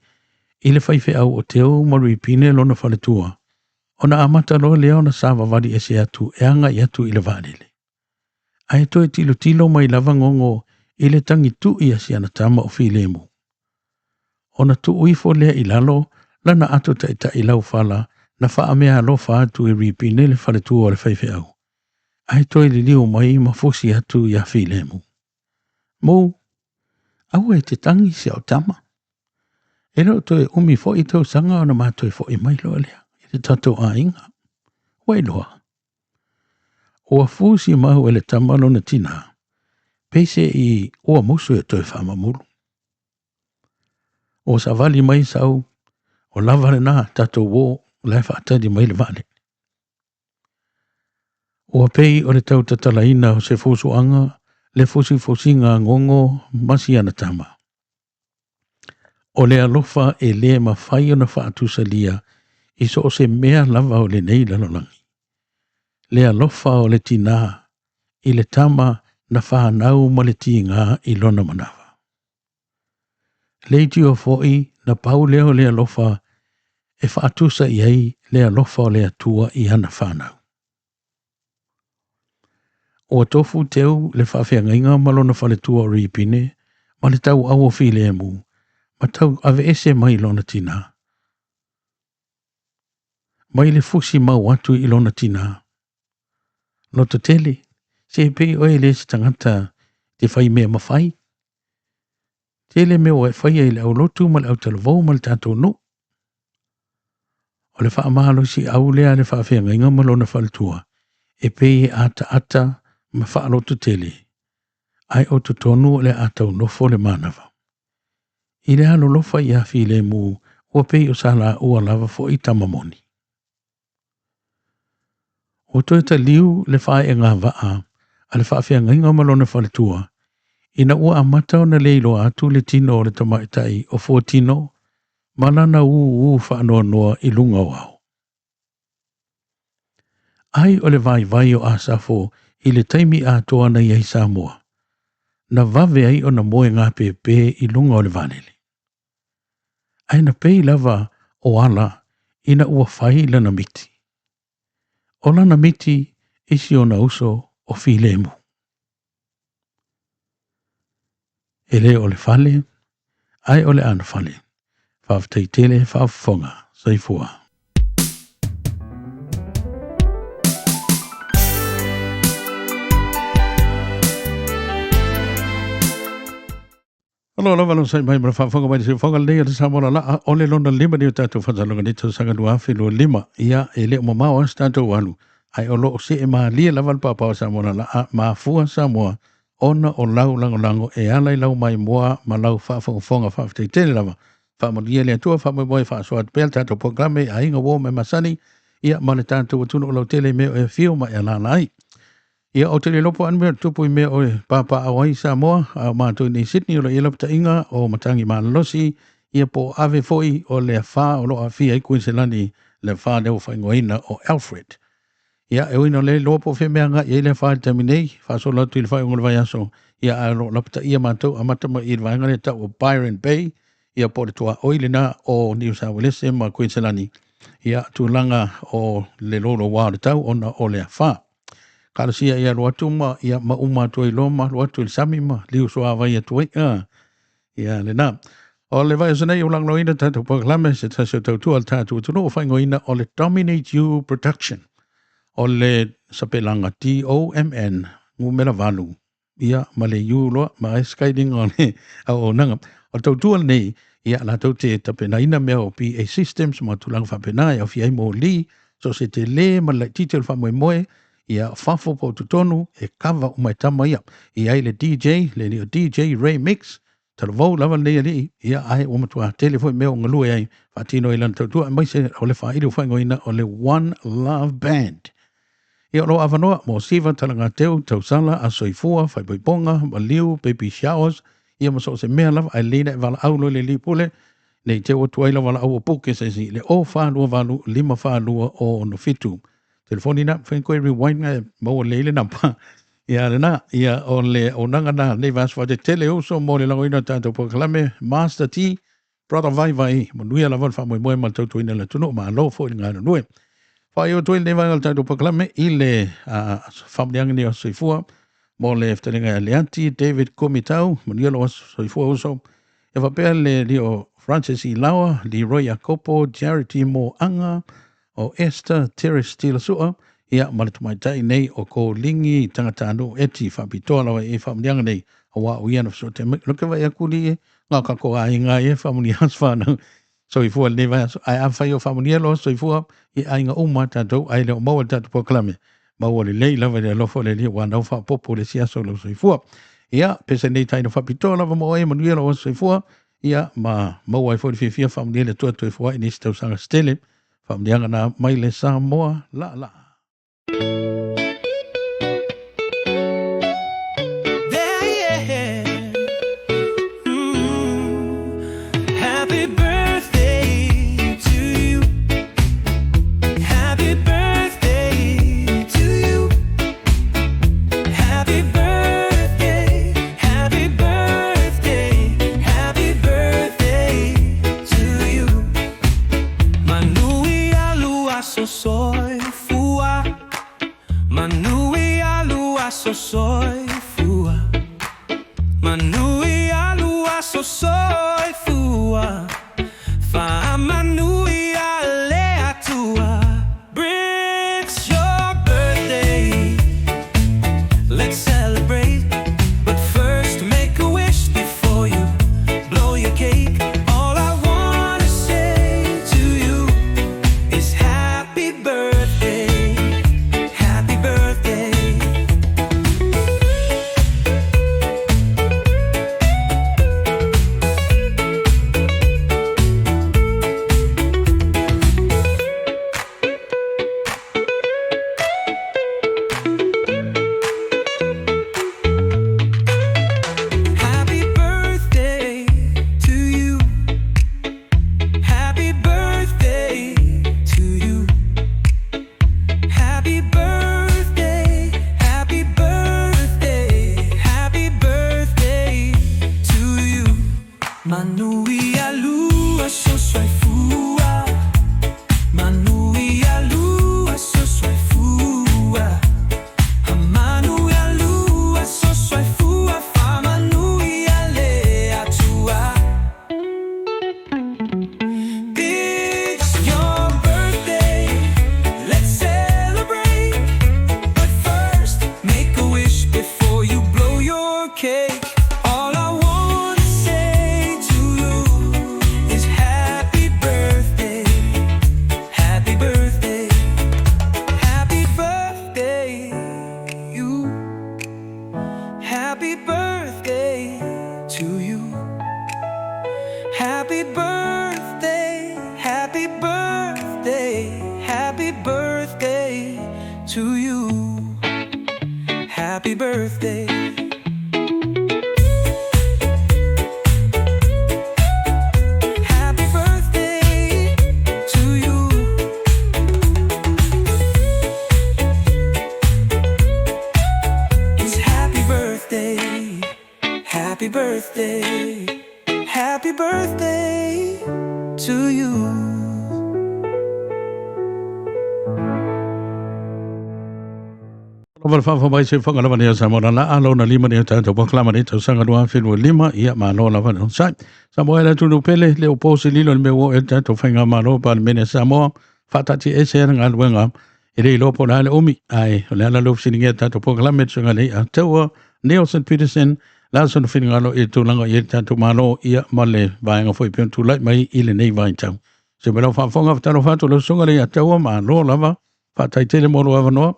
i le faifeau o Teu ma Luipine lona faletua, ona amata loa lea ona savavali ese atu e agai atu i le vaalele. Ae toe tilotilo mai lava Gogo i le tagituʻi a si ana tama o Filemu. Ona tuu ifo lea i lalo lana ato taʻitaʻi laufala na faameaalofa atu i Ripine le faletua o le faifeau, ae toe liliu mai ma fusi atu iā Filemu. Mu, aua e te tagi si au tama. E le o toe umi foi tausaga ona ma toe foʻi mai loa lea i le tatou aiga. Ua iloa. Ua fusi mau e le tama lona tinā, pei se i ua musu e toe faamamulu. Ua savali mai sau, o lava lena tatou uō, o la e faatali mai le vaalele. Ua pei o le tau tatalaina o se fusuaga le fusifusiga a Gogo ma si ana tama. O le alofa e le mafai ona faatusalia i so o se mea lava o lenei lalolagi. Le alofa o le tinā i le tama na fanau ma le tiga i lona manava. Leitio foi na pau lea o le alofa e faatusa i ai le alofa o le Atua i ana fanau. Ua tofu Teu le faafeagaiga ma lona faletua o Ripine ma le tauau o Filemu ma tau aveese mai lona tinā. Mai le fusi mau atu i lona tinā. Lototele, se pei oe e le se tagata te fai mea mafai. Tele mea ua e faia i le aulotu ma le autalavou ma le tatou nuu. O le faamalosiau lea a le faafeagaiga ma lona faletua, e pei e ataata ma faalototele, ae o totonu o le a taunofo le manava. I le alolofa iā Filemu, ua pei o sa laua lava foi tama moni. Ua toe taliu le faeega vaa a le faafeagaiga ma lona faletua, ina ua amata ona le iloa atu le tino o le tamaitai o Fuatino ma lana ūū faanoanoa i luga o ao. Ai o le vaivai o Asafo i le taimi atoa na i ai Samoa, na vave ai ona moe gapēpē i luga o le vaalele. Ae na pei lava o ala ina ua fai lana miti. O lana miti i si ona uso o Filemu. E le o le fale, ae o le anofale. Faafetai tele faafofoga. Soifua. Alo lava lo sai mai ma faafofoga mai se fofoga lenei o le Samoa Lala o le lona lima ni o tatou faasaloga nei tausaga 2025. Ia e le o mamao a se tatou alu ae o lo o see malie lava le paopao o Samoa Lala mafua Samoa ona o lau lagolago e ala i lau maimoa ma lau faafogafoga. Faafetai tele lava. Faamanuia le Atua, faamoemoe faasoa atu pea le tatou polokalame i aiga uo ma e masani, ia ma le tatou atunuu lautele i mea o e afio ma e alaala ai. Ia, ou te le iloa po o a ni mea o tupu i mea o e papaaao ai Samoa, a o matou i nei Sydney o lo o i ai lapataiga o matagi malolosi, ia po o ave foi o le afa o lo o aafia ai Kuiniselani, le afa lea ua faaigoaina o Alfred. Ia, e ui ina le iloa po o fea mea agai i ai le afa i le taimi nei, faasolo atu i le faaiuga o le vaiaso, ia ae o lo o lapataia matou amata mai i le vaega lea e tau o Byron Bay, ia po o le tuaoi lena o Niu Sauelese ma Kuiniselani, ia tulaga o le louloua o le tau ona o le afa. Talosia ia alu atu ma ia ma uma atu ai loa ma alu atu i le sami ma liu suavai atu ai. Ia lena. O le vaiaso nei ua lagolagoina tatou polokalame se tasi o tautua a le tatou atunuu faaigoaina o le Dominate You Production. O le sapelaga D-O-M-N numera 8 ia ma le U loa ma ai skailinga o le auaunaga. O le tautua lenei, ia latou te tapenaina mea o PA systems ma tulaga faapena e aofia ai moli, so o se tele ma le laitiiti o le faamoemoe, ia fafo po o totonu e kava uma e tama ia. E i ai le DJ, le alii o DJ Ray Mix, talavou lava lenei alii, ia ae ua matua tele foi mea o galue ai, faatino ai lana tautua, aemaise o le faaili ua faaigoaina o le One Love Band. Ia o lo o avanoa mo siva, talagateu, tausala, aso soifua, faaipoipoga, maliu, baby showers, ia ma so o se mea lava, ae lelei ona e valaau loa i le alii pule, ne i te i ua tuai lau valaau ua puke se isi i le 0428 542 067. Telefoni na, mafai ona toe rewind na e maua lelei le namba. Ia lena, ia o le auaunaga na lenei vaiaso faatetele uso mo le lagoina o tatou polokalame Master T Brother Vaivai, manuia lava le faamoemoe ma le tautuaina o le atunuu, malo foi le galulue. Faaiu atu ai lenei vaega o le tatou polokalame i le faamanuiaga nei o aso soifua mo le fetalaiga ia Leati David Kumitau, manuia lou aso soifua uso. E faapea le alii o Francis Ilaoa, Leroy Iakopo, Charity Moaga, o Esther Terrace Tilasua, ia ma le tamaitai nei o Kolingi Tagatanuu Eti faapitoa lava i faamanuiaga nei aua o ia na fesootai mai. Loke vai aku li e ngā kako aiga e faamanuia aso whanau. Soifua lenei vaiaso. Ae afai o faamanuia loa soifua i aiga uma tatou ae le o maua le tatou polokalame. Maua lelei lava i le alofa o le Alii aua nau faaopoopo le isi aso o lou soifua. Ia, pese nei taina faapitoa lava mo oe, manuia lou aso soifua, ia, ma maua ai foi le fiafia faamanuia le Atua toe foai i nisi tausaga se tele. Faamanuiaga na mai le Samoa laalaa. Happy birthday to you. Happy birthday to you. Happy birthday, happy birthday, happy birthday to you. Manuia lua soifua. Manuia lua soifua. Manuia lua soifua. Faamanuia le Atua. It's your birthday. Let's celebrate. But first, make a wish before you blow your cake. All I wanna say to you is happy birthday. Happy birthday. Happy birthday to you. Happy birthday to you. Happy birthday, happy birthday, happy birthday to you. Manuia lua soifua. Manuia lua soifua. Happy birthday, happy birthday, happy birthday to you. Happy birthday. Happy birthday to you. It's happy birthday, happy birthday, happy birthday to you. Lava le faafofoga mai se fofoga lava nei o Samoa la a lona lima nei o tatou polokalame nei tausaga 2025 ia malo lava le onosai. Samoa e le atunuu pele le o po se lilo i le mea ua oo i ai le tatou faigamalo Palemene a Samoa faataatiaese ai le galuega e le iloa po o le a le umi ae o le ala lea o fesiligia le tatou polokalame le susuga i le Ataua Nelson Peterson le a sona finagalo i le tulaga i le tatou Malo ia ma le vaega foi pei ona tulai mai i lenei vaitau. Se mai lau faafofoga fatalofa atu lau susuga i le Ataua malo lava faafetai tele mo lou avanoa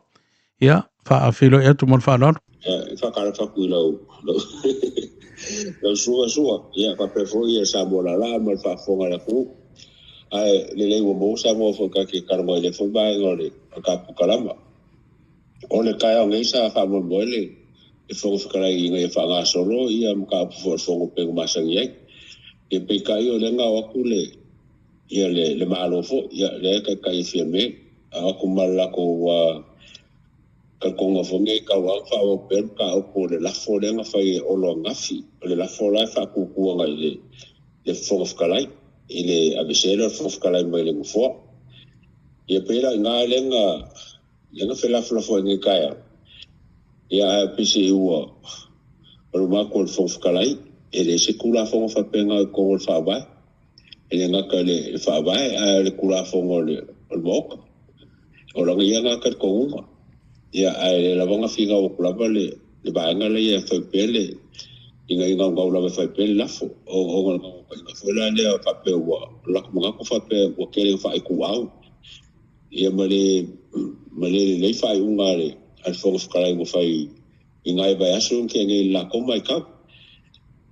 ia faafeiloai atu ma le faaaloalo. E faatalofa atu i lau lau susuga Sua, ia faapea foi ia Samoa laalaa ma le faafofoga a le atunuu. Ae lelei ua maua Samoa foi ta te talanoa i lea foi vaega o le tatou kalama. O le taeao nei sa faamoemoe le Fofoga Fetalai ina ia faagasolo ia mataupu foi o le Fono pei ona masani ai. Ia peitai o lea na o atu le ia le, le Malo foi, ia lea e taitai e Fiame, a o atu ma le latou talitonuga foi nei tau lava ona faaauau pea le mataupu o le lafo lea na fai e Olo ananafi. O le lafo la e faatutu agai i le, le Fofoga Fetalai, i le aveesea lea o le Fofoga Fetalai mai le Nofoa. Ia pei la i ina lea na, lea na felafolafoai nei taeao, ia ae peiseai ua luma atu o le Fofoga Fetalai, e leai se Tulafono faapena i totonu o le Faavae. E le gata i le Faavae ae o le Tulafono o le Maota. O lana ia lena talitonuga. Ia, ae le lava na finau atu lava le vaega lea e fai pea le, ina ia naunau lava e fai pea le lafo. Ona o le naunautaiga foi la lea faapea ua, o le latou manatu faapea ua tele ina faaituau, ia ma le, ma le lelei faaiuga a le Fofoga Fetalai ua fai i nai vaiaso na tea nei i le latou matau.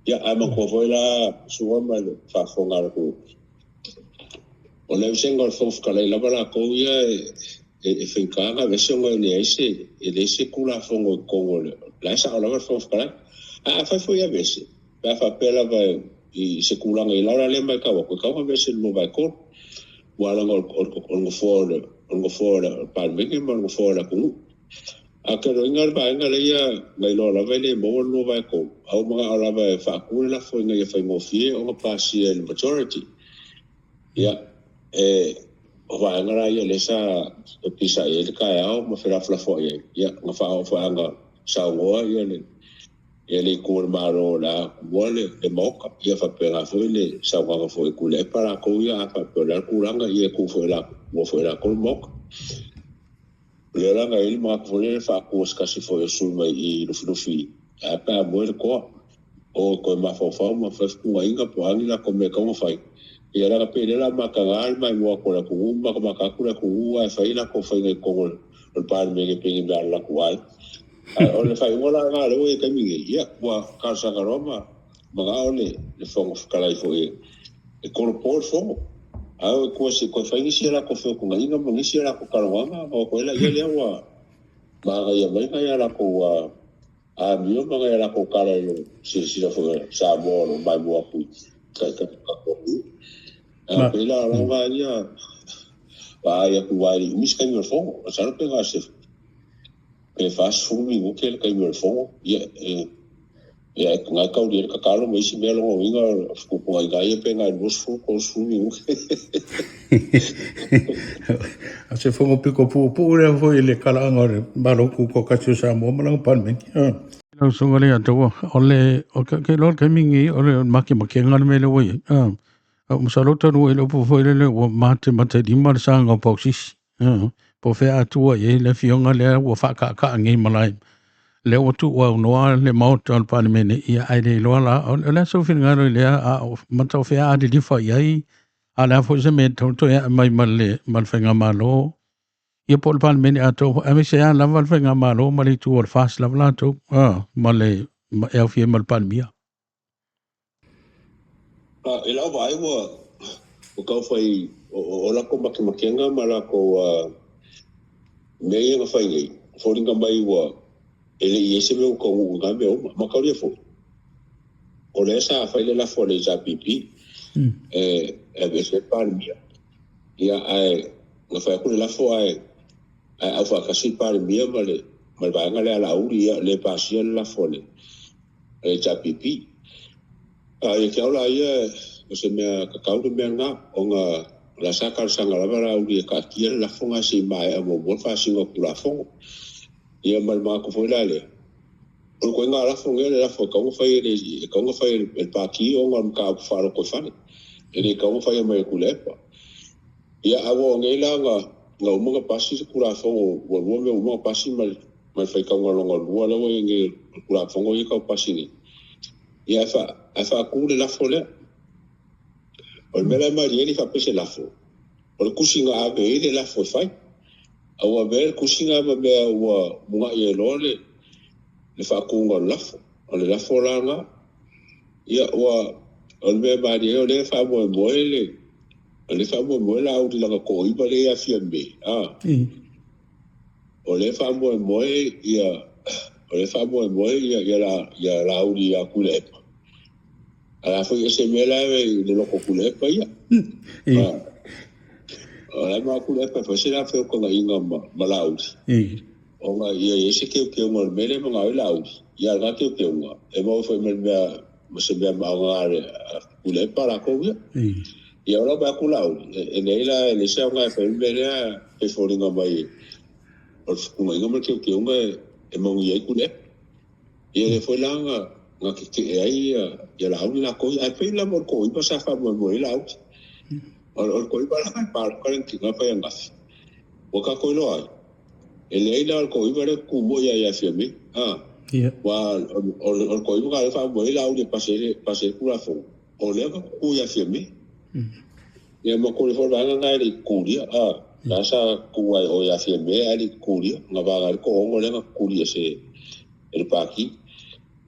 Ia, ae manatua foi la Sua ma le faafofoga a le atunuu, o le vasega o le Fofoga Fetalai lava latou ia e faigata ona aveese ona e leai se, e leai se Tulafono i totonu o le, la e sao lava le Fofoga Fetalai. Ae afai foi e aveese, pe a faapea lava i se tulaga i lau la lea matau atu, e tatau ona aveese i le 2/3, aua leaga o le Nofoa o le, o le Nofoa o le Palemene ma le Nofoa o le atunuu. A tele ina le vaega lea na iloa lava e le maua le 2/3, a ua manao lava e faatu le lafo ina ia faigofie ona pasia e le majority. Ia, e, o vaega la ia lea sa pisa i ai le taeao ma felafolafoai ai, ia, na faaoo foi ana saunoa ia le, ia le itu o le Malo o le a tua le, le Maota, ia faapena foi le saunoaga foi a Tuilaepa latou ia, a faapea o le a le tulaga, ia e tu foi e latou, tua foi e latou le Maota. O lea la na i ai le manatu foi lea e faatu e se tasi foi o sui mai i Lufilufi ae pe a moe le toa o toe mafaufau ma fai fetuunaiga po o a ni latou mea e tatau ona fai. Ia leaga pei o lea o le a mataga le maimoa atu a le atunuu ma matamata atu le atunuu ae fai latou faiga i totonu o le Palemene pei ni mea a le latou aiga. Ae o le faaiuga la lena lea ua i ai i le taimi nei, ia ua talosaga loa ma manao le Fofoga Fetalai foi e tolopo le fono. Ae o e se toe fai nisi a latou feotunaiga ma nisi a latou talanoaga ona o atu ai laia lea ua manaia mai nai a latou amio ma nai a latou tala i le silasila foi a Samoa o lo o maimoa atu i taitai o tatou atunuu. Ae pei la o lau vaai ia vaai atu aua e le i umi se taimi o le fono. Masalo pe na o se pe 40 minute le taimi o le fono, ia, e, ia, e na e taulia le tatalo ma isi mea lona uiga o fetuutuunaiga ia pe na e 20, 30 minute. A se fono piko puupuu lea foi i le talaaga o le Malo Tutoatasi o Samoa ma lana Palemene. Lau susuga i le Ataua, o le, o ke, ke loa le taimi lenei, o le makemakega le mea lea ua i ai. Ah, masalo talu ai le upu foi lele ua matematelima le saga o pausisi. Po o fea atua i ai le afioga lea ua faakaakaa nei malae. Lea ua tuuaunoa le Maota o le Palemene, ia ae le iloa la, o le a sou finagalo i lea, a o mata o fea a lilifa i ai, a o le a foi se mea e tatau toe ae mai ma le, ma le faigamalo, ia po o le Palemene atoa foi, aemaise lava lava le faigamalo ma le itu o le FAST lava latou, ma le, ma, e aofia ai ma le Palemia. E lau vaai ua tau fai o lakou makemakega ma lakou mea ia na fai nei, foliga mai ua e le i i ai se mea ua taunuu i na mea uma. Mataulia foi, o lea sa fai le lafo a le HRPP e aveese ai le Palemia. Ia, ae na fai atu le lafo ae aufaatasi le Palemia ma le vaega lea a Laauli, ia le pasia le lafo a le HRPP. A ia te au la ia, o se mea tatau le mea lena, ona o la sa talosaga lava Laauli e taatia le lafo lena se i maea muamua le pasiga o le Tulafono. Ia ma le manatu foi la lea, o le ituaiga lafo lenei o le lafo e tatau ona fai e le, e tatau ona fai e le Pati ona o le mataupu faalotoifale, e le tatau ona faia mai e Tuilaepa. Ia, ae ua oo nei la na uma ona pasi le Tulafono, ua lua mea ua uma ona pasi ma le faitauga lona lua lea ua i ai nei o le Tulafono ia e tau pasi nei. Ia, ae faatu le lafo lea. O le mea la e malie ai le faapea se lafo, o le tusi na ave ai le lafo e fai. A ua avea le tusi na ma mea ua muna'i ai loa le faatuga o le lafo. O le lafo la lena. Ia, ua, o le mea e malie ai o lea e faamoemoe le, o lea e faamoemoe Laauli lana toaiva lea ia Fiame, a. O lea e faamoemoe ia, o lea e faamoemoe ia, ia, ia Laauli ia Tuilaepa. A la foi e se mea la e le loko Tuilaepa ia. O la ma Tuilaepa foi se la feutagaiga ma Laauli. Ona ia i ai se teuteuga o le mea lea e manao ai Laauli. Ia a o lena teuteuga e maua foi ma le mea ma se mea maoga a Tuilaepa latou ia. Ia o lau vaai atu Laauli, e leai la e leai se aoga e fai ai le mea lea e foliga mai o le fetuunaiga ma le teuteuga e manuia ai Tuilaepa. Ia lea foi la na tetee ai ia Laauli latou ia. Ae pei lava o le toaiva sa faamoemoe ai Laauli. O le toaiva la e palota le na fai ananafi. Ua tatou iloa ai, e leai la o le toaiva lea e tutu moi lava ia Fiame. Aua o le toaiva lena lea e faamoemoe ai Laauli e pasi ai le Tulafono, o lea na tutu ia Fiame. Ia ma tuli foi le vaega lena e le i tutulia. La sa tutu lava i o ia Fiame ae le i tutulia. Na vaga ai le toaono lea na tutuli ese e le Pati.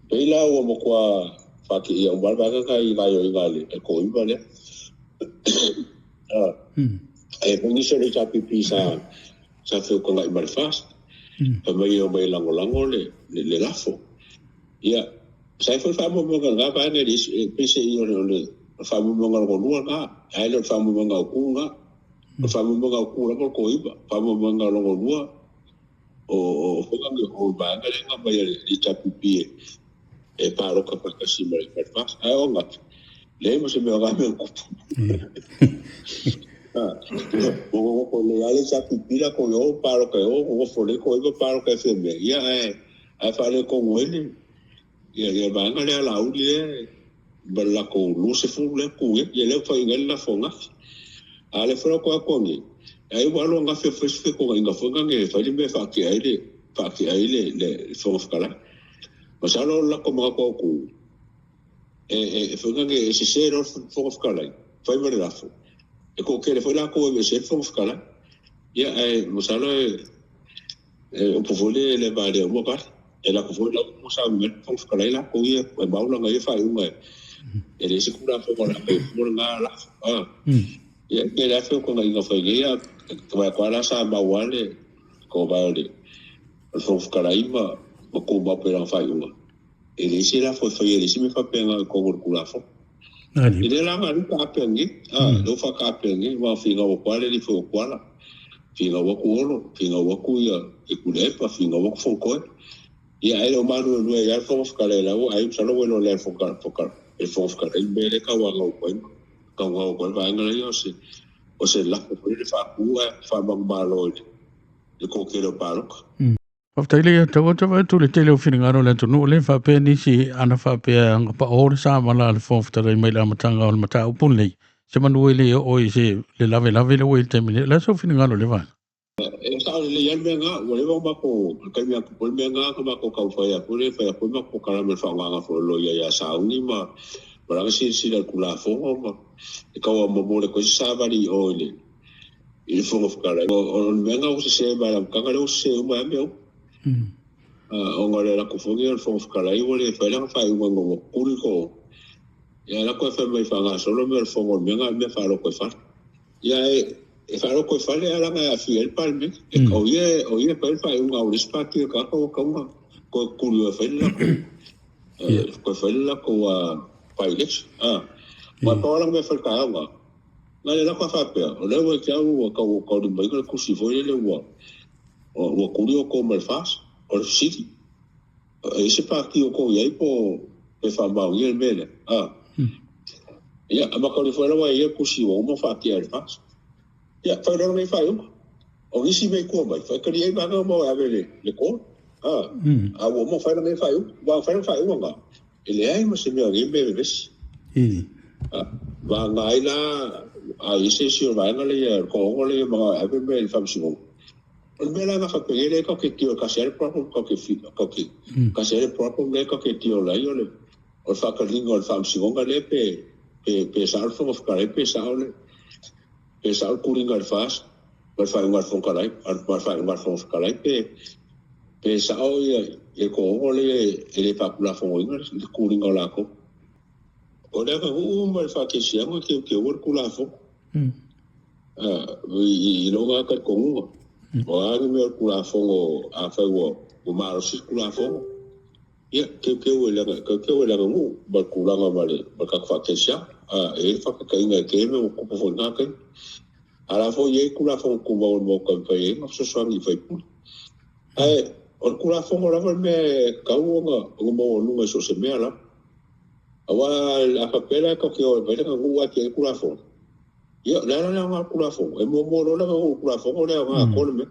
Pei la ua matua faateia uma lava le vaega lena i gaoioiga a le toaiva lea. E foi nisi o le HRPP sa feutagai ma le FAST. Fai mai e omai e lagolago le lafo. Ia, sa i ai foi le faamoemoega i lena vaega, e peiseai o le faamoemoega lona lua lena, ae le o le faamoemoega autu lena. O le faamoemoega autu lava o le toaiva. O le faamoemoega lona lua, o o vaega lea na aumai e le HRPP e palota faatasi ma le FAST. Ae o ananafi, leai ma se mea o na mea na tupu. Ua nonofo lelei lava le HRPP latou i o palota i o, nonofo lelei toaiva palota i Fiame, ia ae faaletonu ai le ia vaega lea a Laauli lea ma le latou 20 lea tu i ai, ia lea ua faiaina ai le lafo ananafi. A o lea foi la ua toe atu anei, ai ua alu ananafi e fai se fetuunaiga foi lea e fai le mea e faatea ai le faatea ai le Fofoga Fetalai. Masalo o le latou manatu autu, e foi lea e sese loa le Fofoga Fetalai, fai ma le lafo, e toatele foi latou e aveese ai le Fofoga Fetalai. Ia ae masalo e upu foi lea le valea uma vale. E lako foi la ua sauni mai le Fofoga Fetalai latou ia e mau lana ia faaiuga e leai se Tulafono o le a faia fua lena lafo. Ia e le a feutagaiga fai nei a vaai atu lava la sa mau lava le toavae o le Fofoga Fetalai ma tumau pea i lana faaiuga. E leai se lafo e faia, e leai se mea faapena i totonu o le Tulafono. E le la nga luka ape nge, a lo fa ka ape nge, wa finau atu ale li fo kuala. Finau atu Olo, finau atu ia e Tuilaepa, finau atu Fonotoe. Ia ai le o malu lua ia Fofoga Fetalai lau ai masalo ua iloa le Fofoga Fetalai le mea lea tau agau atu ai. Tau agau atu ai vaega lea o se lafo foi le faatu ae faamagomalo i le toatele o palota. Faafetai le tau atu atu le tele o finagalo o le atunuu lea faapea nisi ana faapea na paoho le samala a le Fofoga Fetalai mai le amataga o le mataupu lenei se manu e le oo i se le lavelave le ua i le taimi nei. O le a sou finagalo i le vaega? E sao lelei lava le mea lena, ua leva ona matou, le taimi atu foi le mea lena na matou taumafai atu le fai atu foi matou polokalame i le faaaogaina foi o le loia ia Sauni ma lana silasila i le Tulafono ma e tau momoli atu ai se savali i o i le i le Fofoga Fetalai. O le mea lena ua sese mai le amataga lea ua sese uma ai lava mea uma. Ona o le alu atu foi lenei o le Fofoga Fetalai ua le fai lana faaiuga ina ua tuli Ia la koe fai mai faagasolo mea o le fono o le mea lena o le mea faaloko e fale. Ia e faaloko e fale ae leaga e aafia ai le Palemene. O ia o ia e fai le faaiuga a o le isi pati o le tagata ua tatau ona toe tutuli e fai le latou toe fai le latou by-election. Aua e pau lava lana mea e fai i le taeao lena, na o le lako lava faapea, o lea ua ia te au ua tau taulimaina le tusi foi lele ua ua tuli outou ma le FAST. O le fesili, E i ai se pati o tou i ai po pe faamaonia le mea lea? A. Ia, a matauli foi lava e ia tusi ua uma faatea e le FAST. Ia, fai loa lenei faaiuga. O nisi mea i tua mai, faitalia ai vaega uma e ave i le court. A. A ua uma ona fai lenei faaiuga. Aua na fai lana faaiuga lena, e leai ma se mea o nei mea e vevesi. A. Vagana ai la, a i ai se isi o le vaega lea, le toaono lea e manao e ave mea i le faamasinoga. O le mea la na faapenei lea tatou te tio tasi ai le problem tatou te tatou te tasi ai le problem lea tatou te tio ai o le o le faataliga o le faamasinoga lea pe pe pe sao le Fofoga Fetalai pe sao le pe sao le tuliga i le FAST ma le faaiuga a le Fofoga Fetalai ma le faaiuga a le Fofoga Fetalai pe pe sao ia le toaono lea e le faatulafonoina le tuliga o latou. O le aganuu ma le faakerisiano e teuteu ai le Tulafono. I lou lava talitonuga, o a ni mea o le Tulafono, afai ua malosi le Tulafono, ia, teuteu e le aganuu ma le tulaga ma le tatou faakerisiano. E i ai le faataitaiga e tele mea ua tupu foi i lena taimi. A o la foi e i ai Tulafono Tumau a le Maota e mafai ai ona fesoasoani i sui usufono. Ae o le Tulafono lava le mea e tatau ona maualuga i so o se mea lava. Aua a faapea la tatou te o e fai le aganuu ae tiai le Tulafono, ia, o le a la le aoga o le Tulafono? E muamua loa le aganuu i le Tulafono le aoga atoa le mea.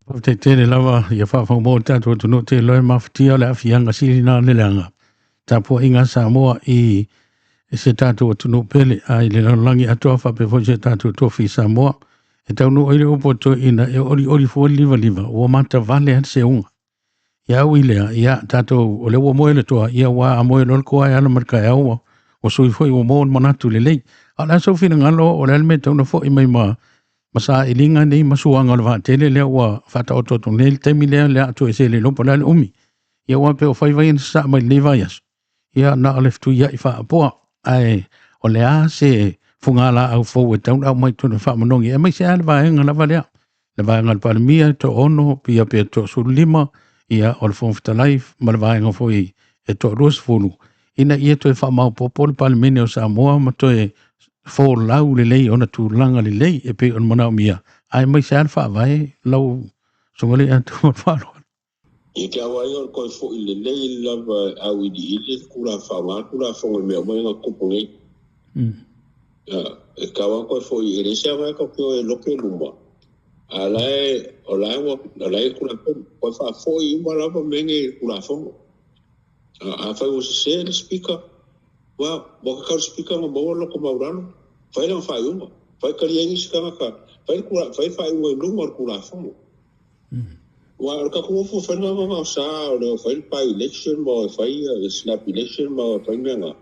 Faafetai tele lava ia faafaumau le tatou atunuu te iloa e mafatia le aafiaga sili na le leaga tapuaiga a Samoa i se tatou atunuu pele a i le lalolagi atoa faapea foi se tatou tofi i Samoa e taunuu ai le upu a toeaiina e olioli fua le livaliva ua matavale a le seuga. Ia ui lea, ia tatou o lea ua moe le toa, ia ua a moe loa le toa e ala mai le taeao ua ua sui foi ua maua le manatu lelei. A o le a sou finagalo, o le a le mea e tatau ona foi mai ma ma sailiga nei ma suaga o le vaatele lea ua faataoto atu nei le taimi lea le a toesea le iloa po o le a le umi. Ia aua pei o faiva ia na sasaa mai lenei vaiaso, ia na o le fetuiai faapoa. Ae o le a se fugalaau fou e tatau ona aumai totonu o le faamanogi, aemaise lava le vaega lava lea, le vaega a le Palemia e toaono, ia pe toasefululima, ia o le Fofoga Fetalai ma le vaega foi e toaluasefulu, ina ia toe faamaopoopo le Palemene o Samoa ma toe folau lelei ona tulaga lelei e pei ona manaomia, aemaise lava le faavae lau Susuga i le Atoa faaaloalo. I te aua ia o le toe foi lelei lava e auiliili le Tulafono, le Tulafono i mea uma ia na tutupu nei. E tatau lava ona toe foi, e leai se aoga e tatou te o e lote luma, a o la e, o la e ua, o la e i le Tulafono. Toe faafoi uma lava mea nei i le Tulafono. Afai ua sese le Speaker, well, ua tatau i le Speaker ona maua le loto maualalo, fai lana faaiuga, fai talia ai nisi tagata, fai le, fai le faaiuga i luga o le Tulafono. Aua o le tatou ofo fai le gaogaosa o le fai le by election ma o fai le snap election ma o fai mea na.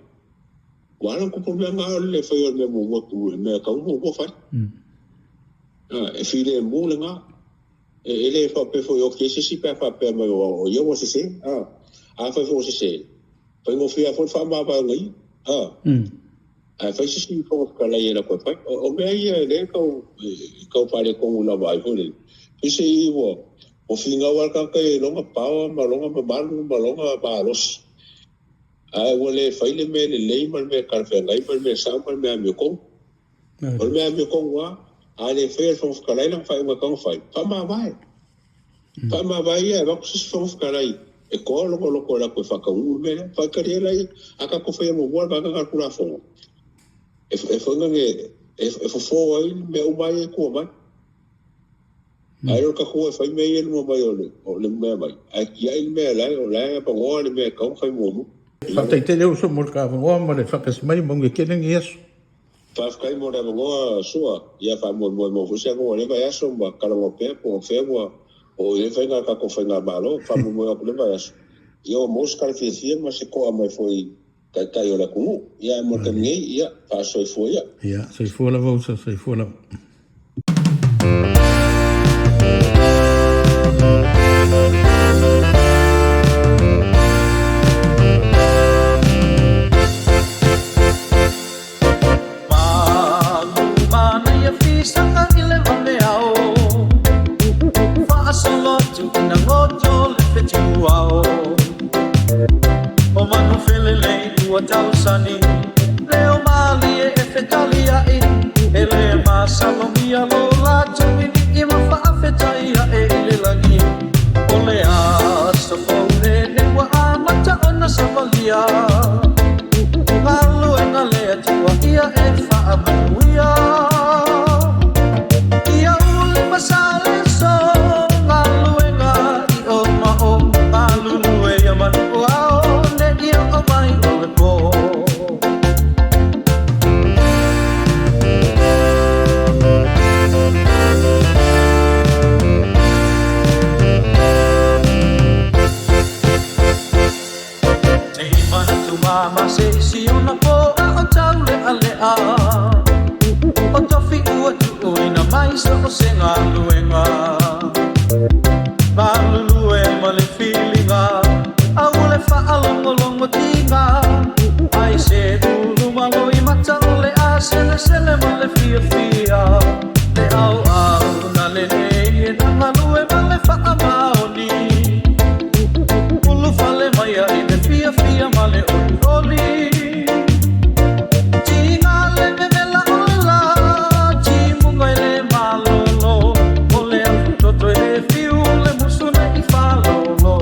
Ua ala ona tupu mea na o le fai o le mea muamua tu le mea tau muamua fai. E filemu lena. E le faapea foi o se isi pe a faapea mai o ia ua sese. Afai foi ua sese, faigofie lava foi le faamavae ia. Ae fai se isi Fofoga Fetalai e lako e fai. O mea ia e lea e tau, e tau faaletonu lava ai foi lele. Pise i ua, ua finau lava le tagata ia i lona power ma lona mamalu ma lona malosi. Ae ua le fai le mea lelei ma le mea talafeagai ma le mea sao ma le mea amiotonu. O le mea amiotonu lava, a le faia e le Fofoga Fetalai lana faaiuga e tatau ona fai, faamavae. Faamavae ia e avatu se isi Fofoga Fetalai e toa lona loto e alu atu e faataunuu le mea lea. Faitalia ai laia, a tatou faia muamua le vaega lena o le Tulafono, e foi na e fofo ai mea uma ia e tua mai. Ae le o le tatou o e fai mea ia i luma mai o le mea mai, ae tiai le mea o la e avanoa le mea e tatau ona fai muamua. Faafetai tele uso mo le avanoa ma le faatasi mai, manuia tele lenei aso. Faafetai mo le avanoa Sua, ia faamoemoe maua foi se avanoa i lea vaiaso ma talanoa pea po o fea ua oo i ai faiga a le tatou faigamalo. Faamoemoe atu i lea vaiaso, ia ua maua se tala fiafia ma se toa mai foi i Taitai o le atunuu. Ia ae mo le taimi nei, ia, faasoifua ia. Ia, soifua lava uso, soifua lava. tausani Leo malie e fetaliai E le masalomia lo latou ili'i ma faafetai ae i le lagi O le aso fou lenei ua amata ona savalia Galuega le Atua ia e faamanuia Ia uli ma saleso galuega i o ma o Galulue ia manu o ao ne i oo mai o le pō. Nei manatu mama se isi ona po a o taulealea O tofi ua tuuina mai so o se galuega Galulue ma le filiga Aua le faalogologo tiga Ai se ulu malo i mata o le a selesele ma le fiafia Le auau na lelei e na galue ma le faamaoni Ulufale mai ai le fiafia ma le olioli Tiga le memela o le la Timuga i le malolo O le afutoto e le fiu le musu nei faalolo.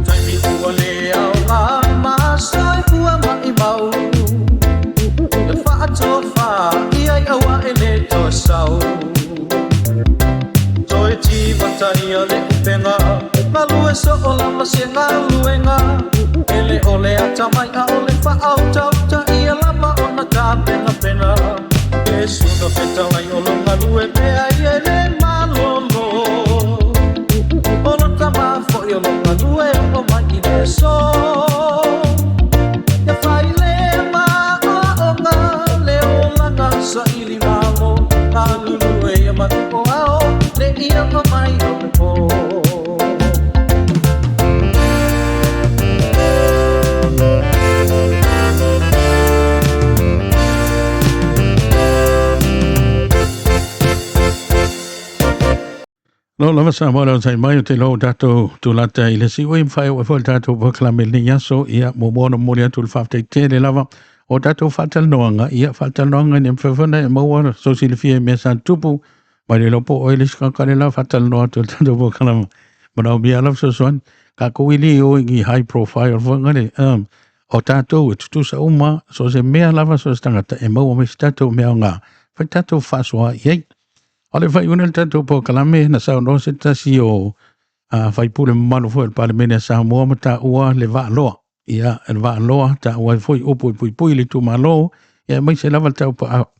Taimi ua le aoga ma soifua maʻimau E faatofa ia i aua e le toe sau Toe timata ia le upega Galue soo lava se galuega E le o le atamai a o le faautauta ia lava ona tapenapena Iesu na fetalai o lo galue pea ia i le malolo O lo tama foi o lo galue o mai i le aso Ia fai le ma aoga le olaga saili malo Galulue ia manu o ao le ia ma mai o le pō. Lo lava sa mo sai mai o te lo tatou tulata i le siui mawhai o e foi le tatou polokalame lenei aso ia mo mo na momoli atu le faafetai tele lava o tatou faatalanoaga ia faatalanoaga ina mafai foi ona e maua sou silafia i mea sa tupu mai le iloa po o oe le isi tagata le la faatalanoa atu i le tatou polokalame manaomia lava fesoasoani tatou e le o i ni high profile foi ngale o tatou e tutusa uma so o se mea lava so o se tagata e maua mai se tatou mea aoga fai tatou faasoa i ai. O le faaiuina o le tatou polokalame na saunoa se tasi o faipule mamalu foi o le Palemene a Samoa ma taua le vaaloa. Ia, le vaaloa taua ai foi upu i puipui i le itumalo, ia aemaise lava le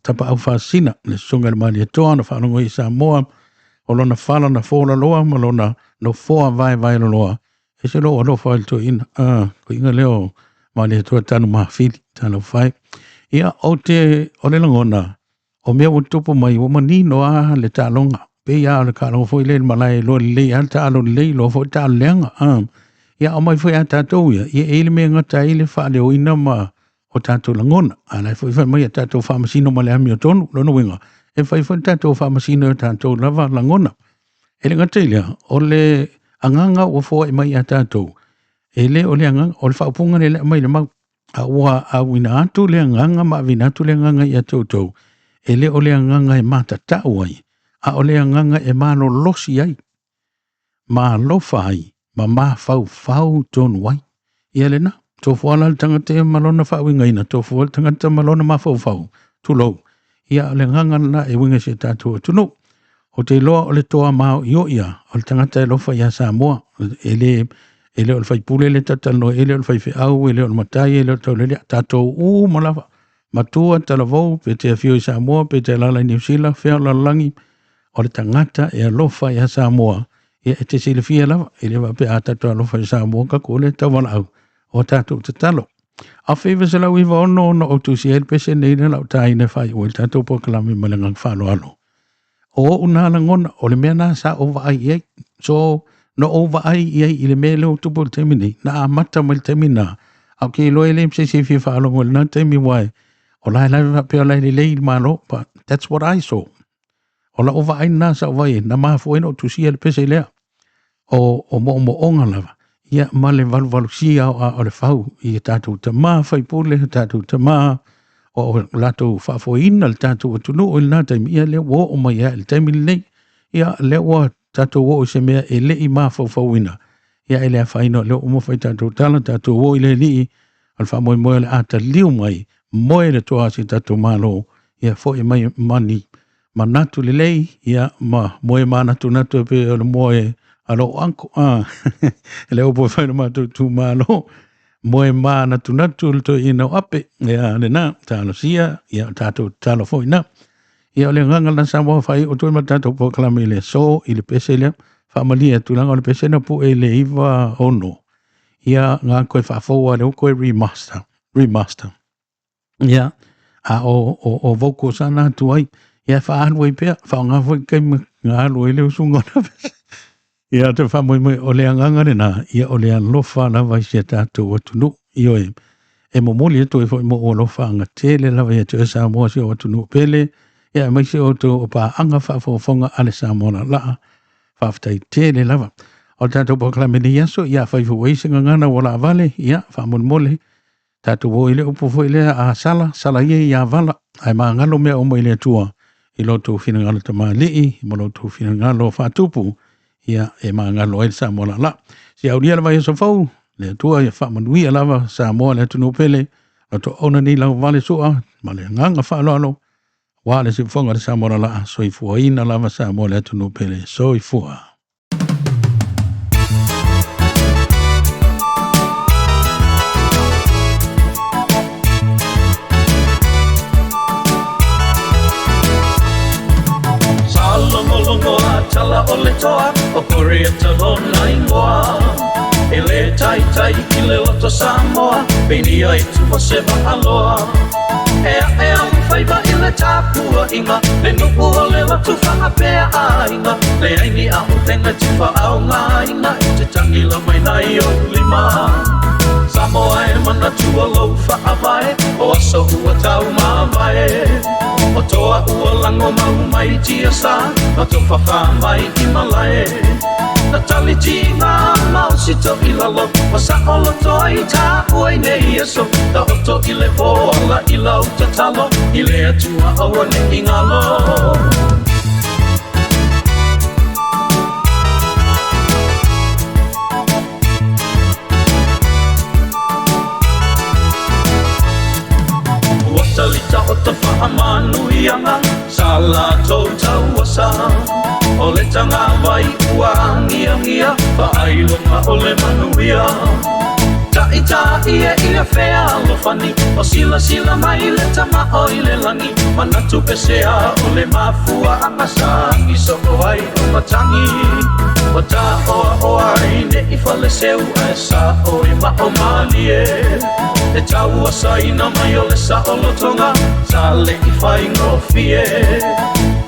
tapaau faasina, le susuga i le Malietoa na faalogo i Samoa, o lona fala na folaloa ma lona nofoa vaevaeloloa. E se lou alofa i le toeaina, toeaina lea o Malietoa Tanumafili, talofa e. Ia, ou te, o le lagona, O mea ua tutupu mai, ua manino lava le taaloga. Pei lava o le taaloga foi lea i le malae e iloa lelei lava le taalo lelei, iloa foi le taalo leaga. Ia aumai foi ia tatou ia, ia e i ai le mea e gata ai le faaleoina ma o tatou lagona. A o la e foi fai mai ia tatou faamasino ma le amiotonu. Lona uiga, e mafai foi ona tatou faamasino i o tatou lava lagona. E le gata i lea, o le agaga ua foai mai ia tatou, e le o le agaga, o le faaupuga lea e aumai i le mau. A ua auina atu le agaga ma aveina atu le agaga ia te outou, e le o le agaga e matatau ai, a o le agaga e malolosi ai, ma alofa ai, ma mafaufau tonu ai. Ia lena, tofu ala le tagata ia ma lona faauigaina, tofu le tagata ma lona mafaufau, tulou. Ia o le agaga lena e uiga i si o tatou atunuu. Ou te iloa o le toa maoioia o le tagata e alofa ia Samoa. E le, e le o le faipule le tatalanoa, e le o le faifeau, e le o le matai, e le o le taulelea. Tatou uma lava, matua, talavou, pe te afio i Samoa, pe te alala i Niu Sila, fea o lalolagi, o le tagata e alofa ia Samoa, ia e te silafia lava, e le faapea a tatou alofa i Samoa, tatou le tauvalaau, o tatou tatalo. 1996 na ou tusia ai le pese nei le lau taina e faaiu ai le tatou polokalame ma le agaga faaaloalo. O oʻu na lagona, o le mea na sa ou vaai i ai. So, na ou vaai i ai i le mea lea ua tupu i le taimi nei, na amata mai le taimi na, a ou te iloa e leai ma se isi e fia faalogo i lena taimi, aua o la e lava faapea o la e lelei le Malo, but that's what I saw. O lau vaai lena sa ou vaai ai, na mafua ai ona ou tusia le pese lea. O, o moomooga lava, ia ma le valuvalusia o aa o le fau i a tatou tama faipule, o tatou tama o latou faafoeina le tatou atunuu i lena taimi, ia lea ua oo mai lava i le taimi lenei. Ia lea ua tatou oo i se mea e le i mafaufauina, ia e le afaina o lea ua uma fai tatou tala, tatou o i le Alii, o le faamoemoe o le a taliu mai, moe le toa o si tatou Malo, ia foi mai ma ni manatu lelei, ia ma moe manatunatu e pei o le moe a lou uncle, le upu e fai i le matou itumalo, moe manatunatu le toeaina o Ape, ia lena, talosia, ia tatou tatalo foi na. Ia o le agaga lena Samoa faaiu atu ai ma le tatou polokalame i le aso i le pese lea, faamalie atu leaga o le pese na pue i le 96, ia na toe faafou lava lea ua toe remaster, remaster. Ia, a o vocals sa na atu ai, ia faaalu ai pea, faaaoga foi le taimi na alu ai le usuga o na pese. Ia, te faamoemoe, o le agaga lena, ia o le alofa lava i si a tatou atunuu. Ioe, e momoli atu ai foi mo ou alofaaga tele lava ia te oe Samoa, si ou atunuu pele, ia aemaise outou o paaga faafogafoga a le Samoa Laalaa. Faafetai tele lava. O le tatou polokalame i lenei aso, ia afai foi ua i ai se gagana ua laavale, ia faamolemole, tatou o i le upu foi lea a sala, sala ia ia vala, ae magalo mea uma i le Atua i lo outou finagalo tamalii ma lo outou finagalo faatupu, ia e magalo ai le Samoa laalaa. Se aulia le vaiaso fou, le Atua ia faamanuia lava Samoa le atunuu pele, lo outou auauna nei lauvale sua ma le agaga faaaloalo, aua le siufofoga o le Samoa laalaa, soifuaina lava Samoa le atunuu pele, soifua. Sa logologo a tala o le toa o Koriata lona igoa E le taitai i le loto Samoa Peinia i tua se vaaloa E ae au faiva i le tapuaiga Le nuu o le lotu faapea aiga Leai ni a'upenga te faaaogaina E te tagila mai nai ou lima Samoa e manatua lou faavae O aso ua tau mavae O toa ua lago mau mai tiasa Ma tofafa mai i malae Na tali tiga ma o sito i lalo Ma saoloto ai taua i nei aso Taoto i le po ala i lau tatalo I le Atua aua ne i galo. Ua talita o ta faamanuiaga sa latou tauasa O le tagavai ua agiagia faailoga o le manuia Taʻitaʻi e ia fealofani O silasila mai le tama o i le lagi Manatu pesea o le mafuaaga sa agi soo ai o matagi Ua tāoaoa ai nei faleseu ae sao i mao malie E tauasaina mai o le saolotoga sa le i faigofie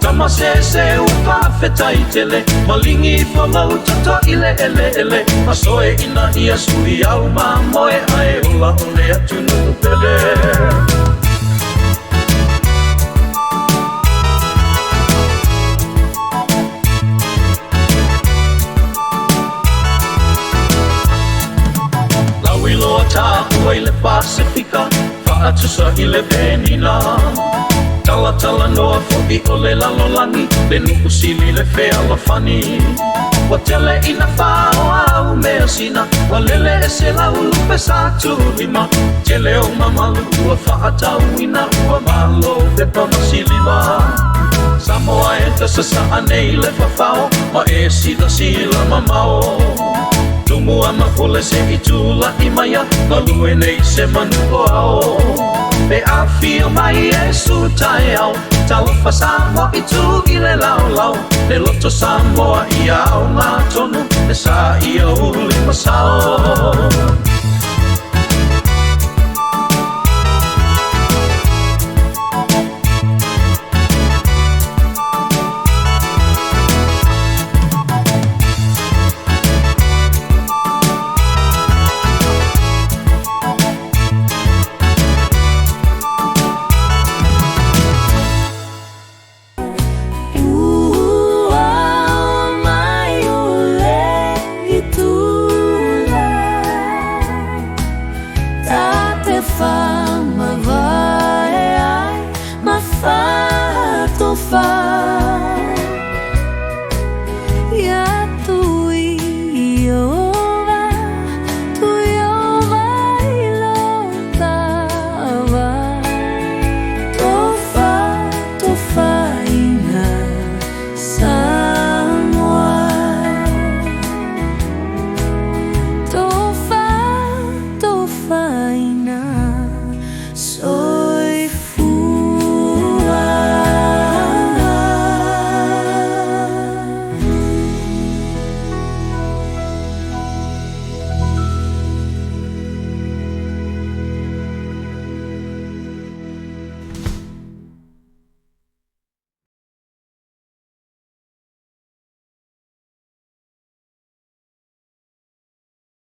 Tama sese ua faafetai tele Maligi ifo lou toto i le eleele Masoe ina ia sui au mamoe Ae ola o le atunuu pele. Lauiloa taua i le Pasefika Faatusa i le Penina Talatalanoa foi o le lalolagi Le nuu sili le fealofani Ua tele ina faoa au measina Ua lele ese lau lupe sa tulima Tele o mamalu ua faatauina Ua malo pepa ma silima Samoa e tasasaa nei le fafao Ma e silasila mamao Tumua ma pule se i tula'i maia Galue nei se manu o ao Pe afio mai Iesu taeao Talofa Samoa i tu i le laolao Le loto Samoa ia aoga tonu Le sa ia uli ma sao.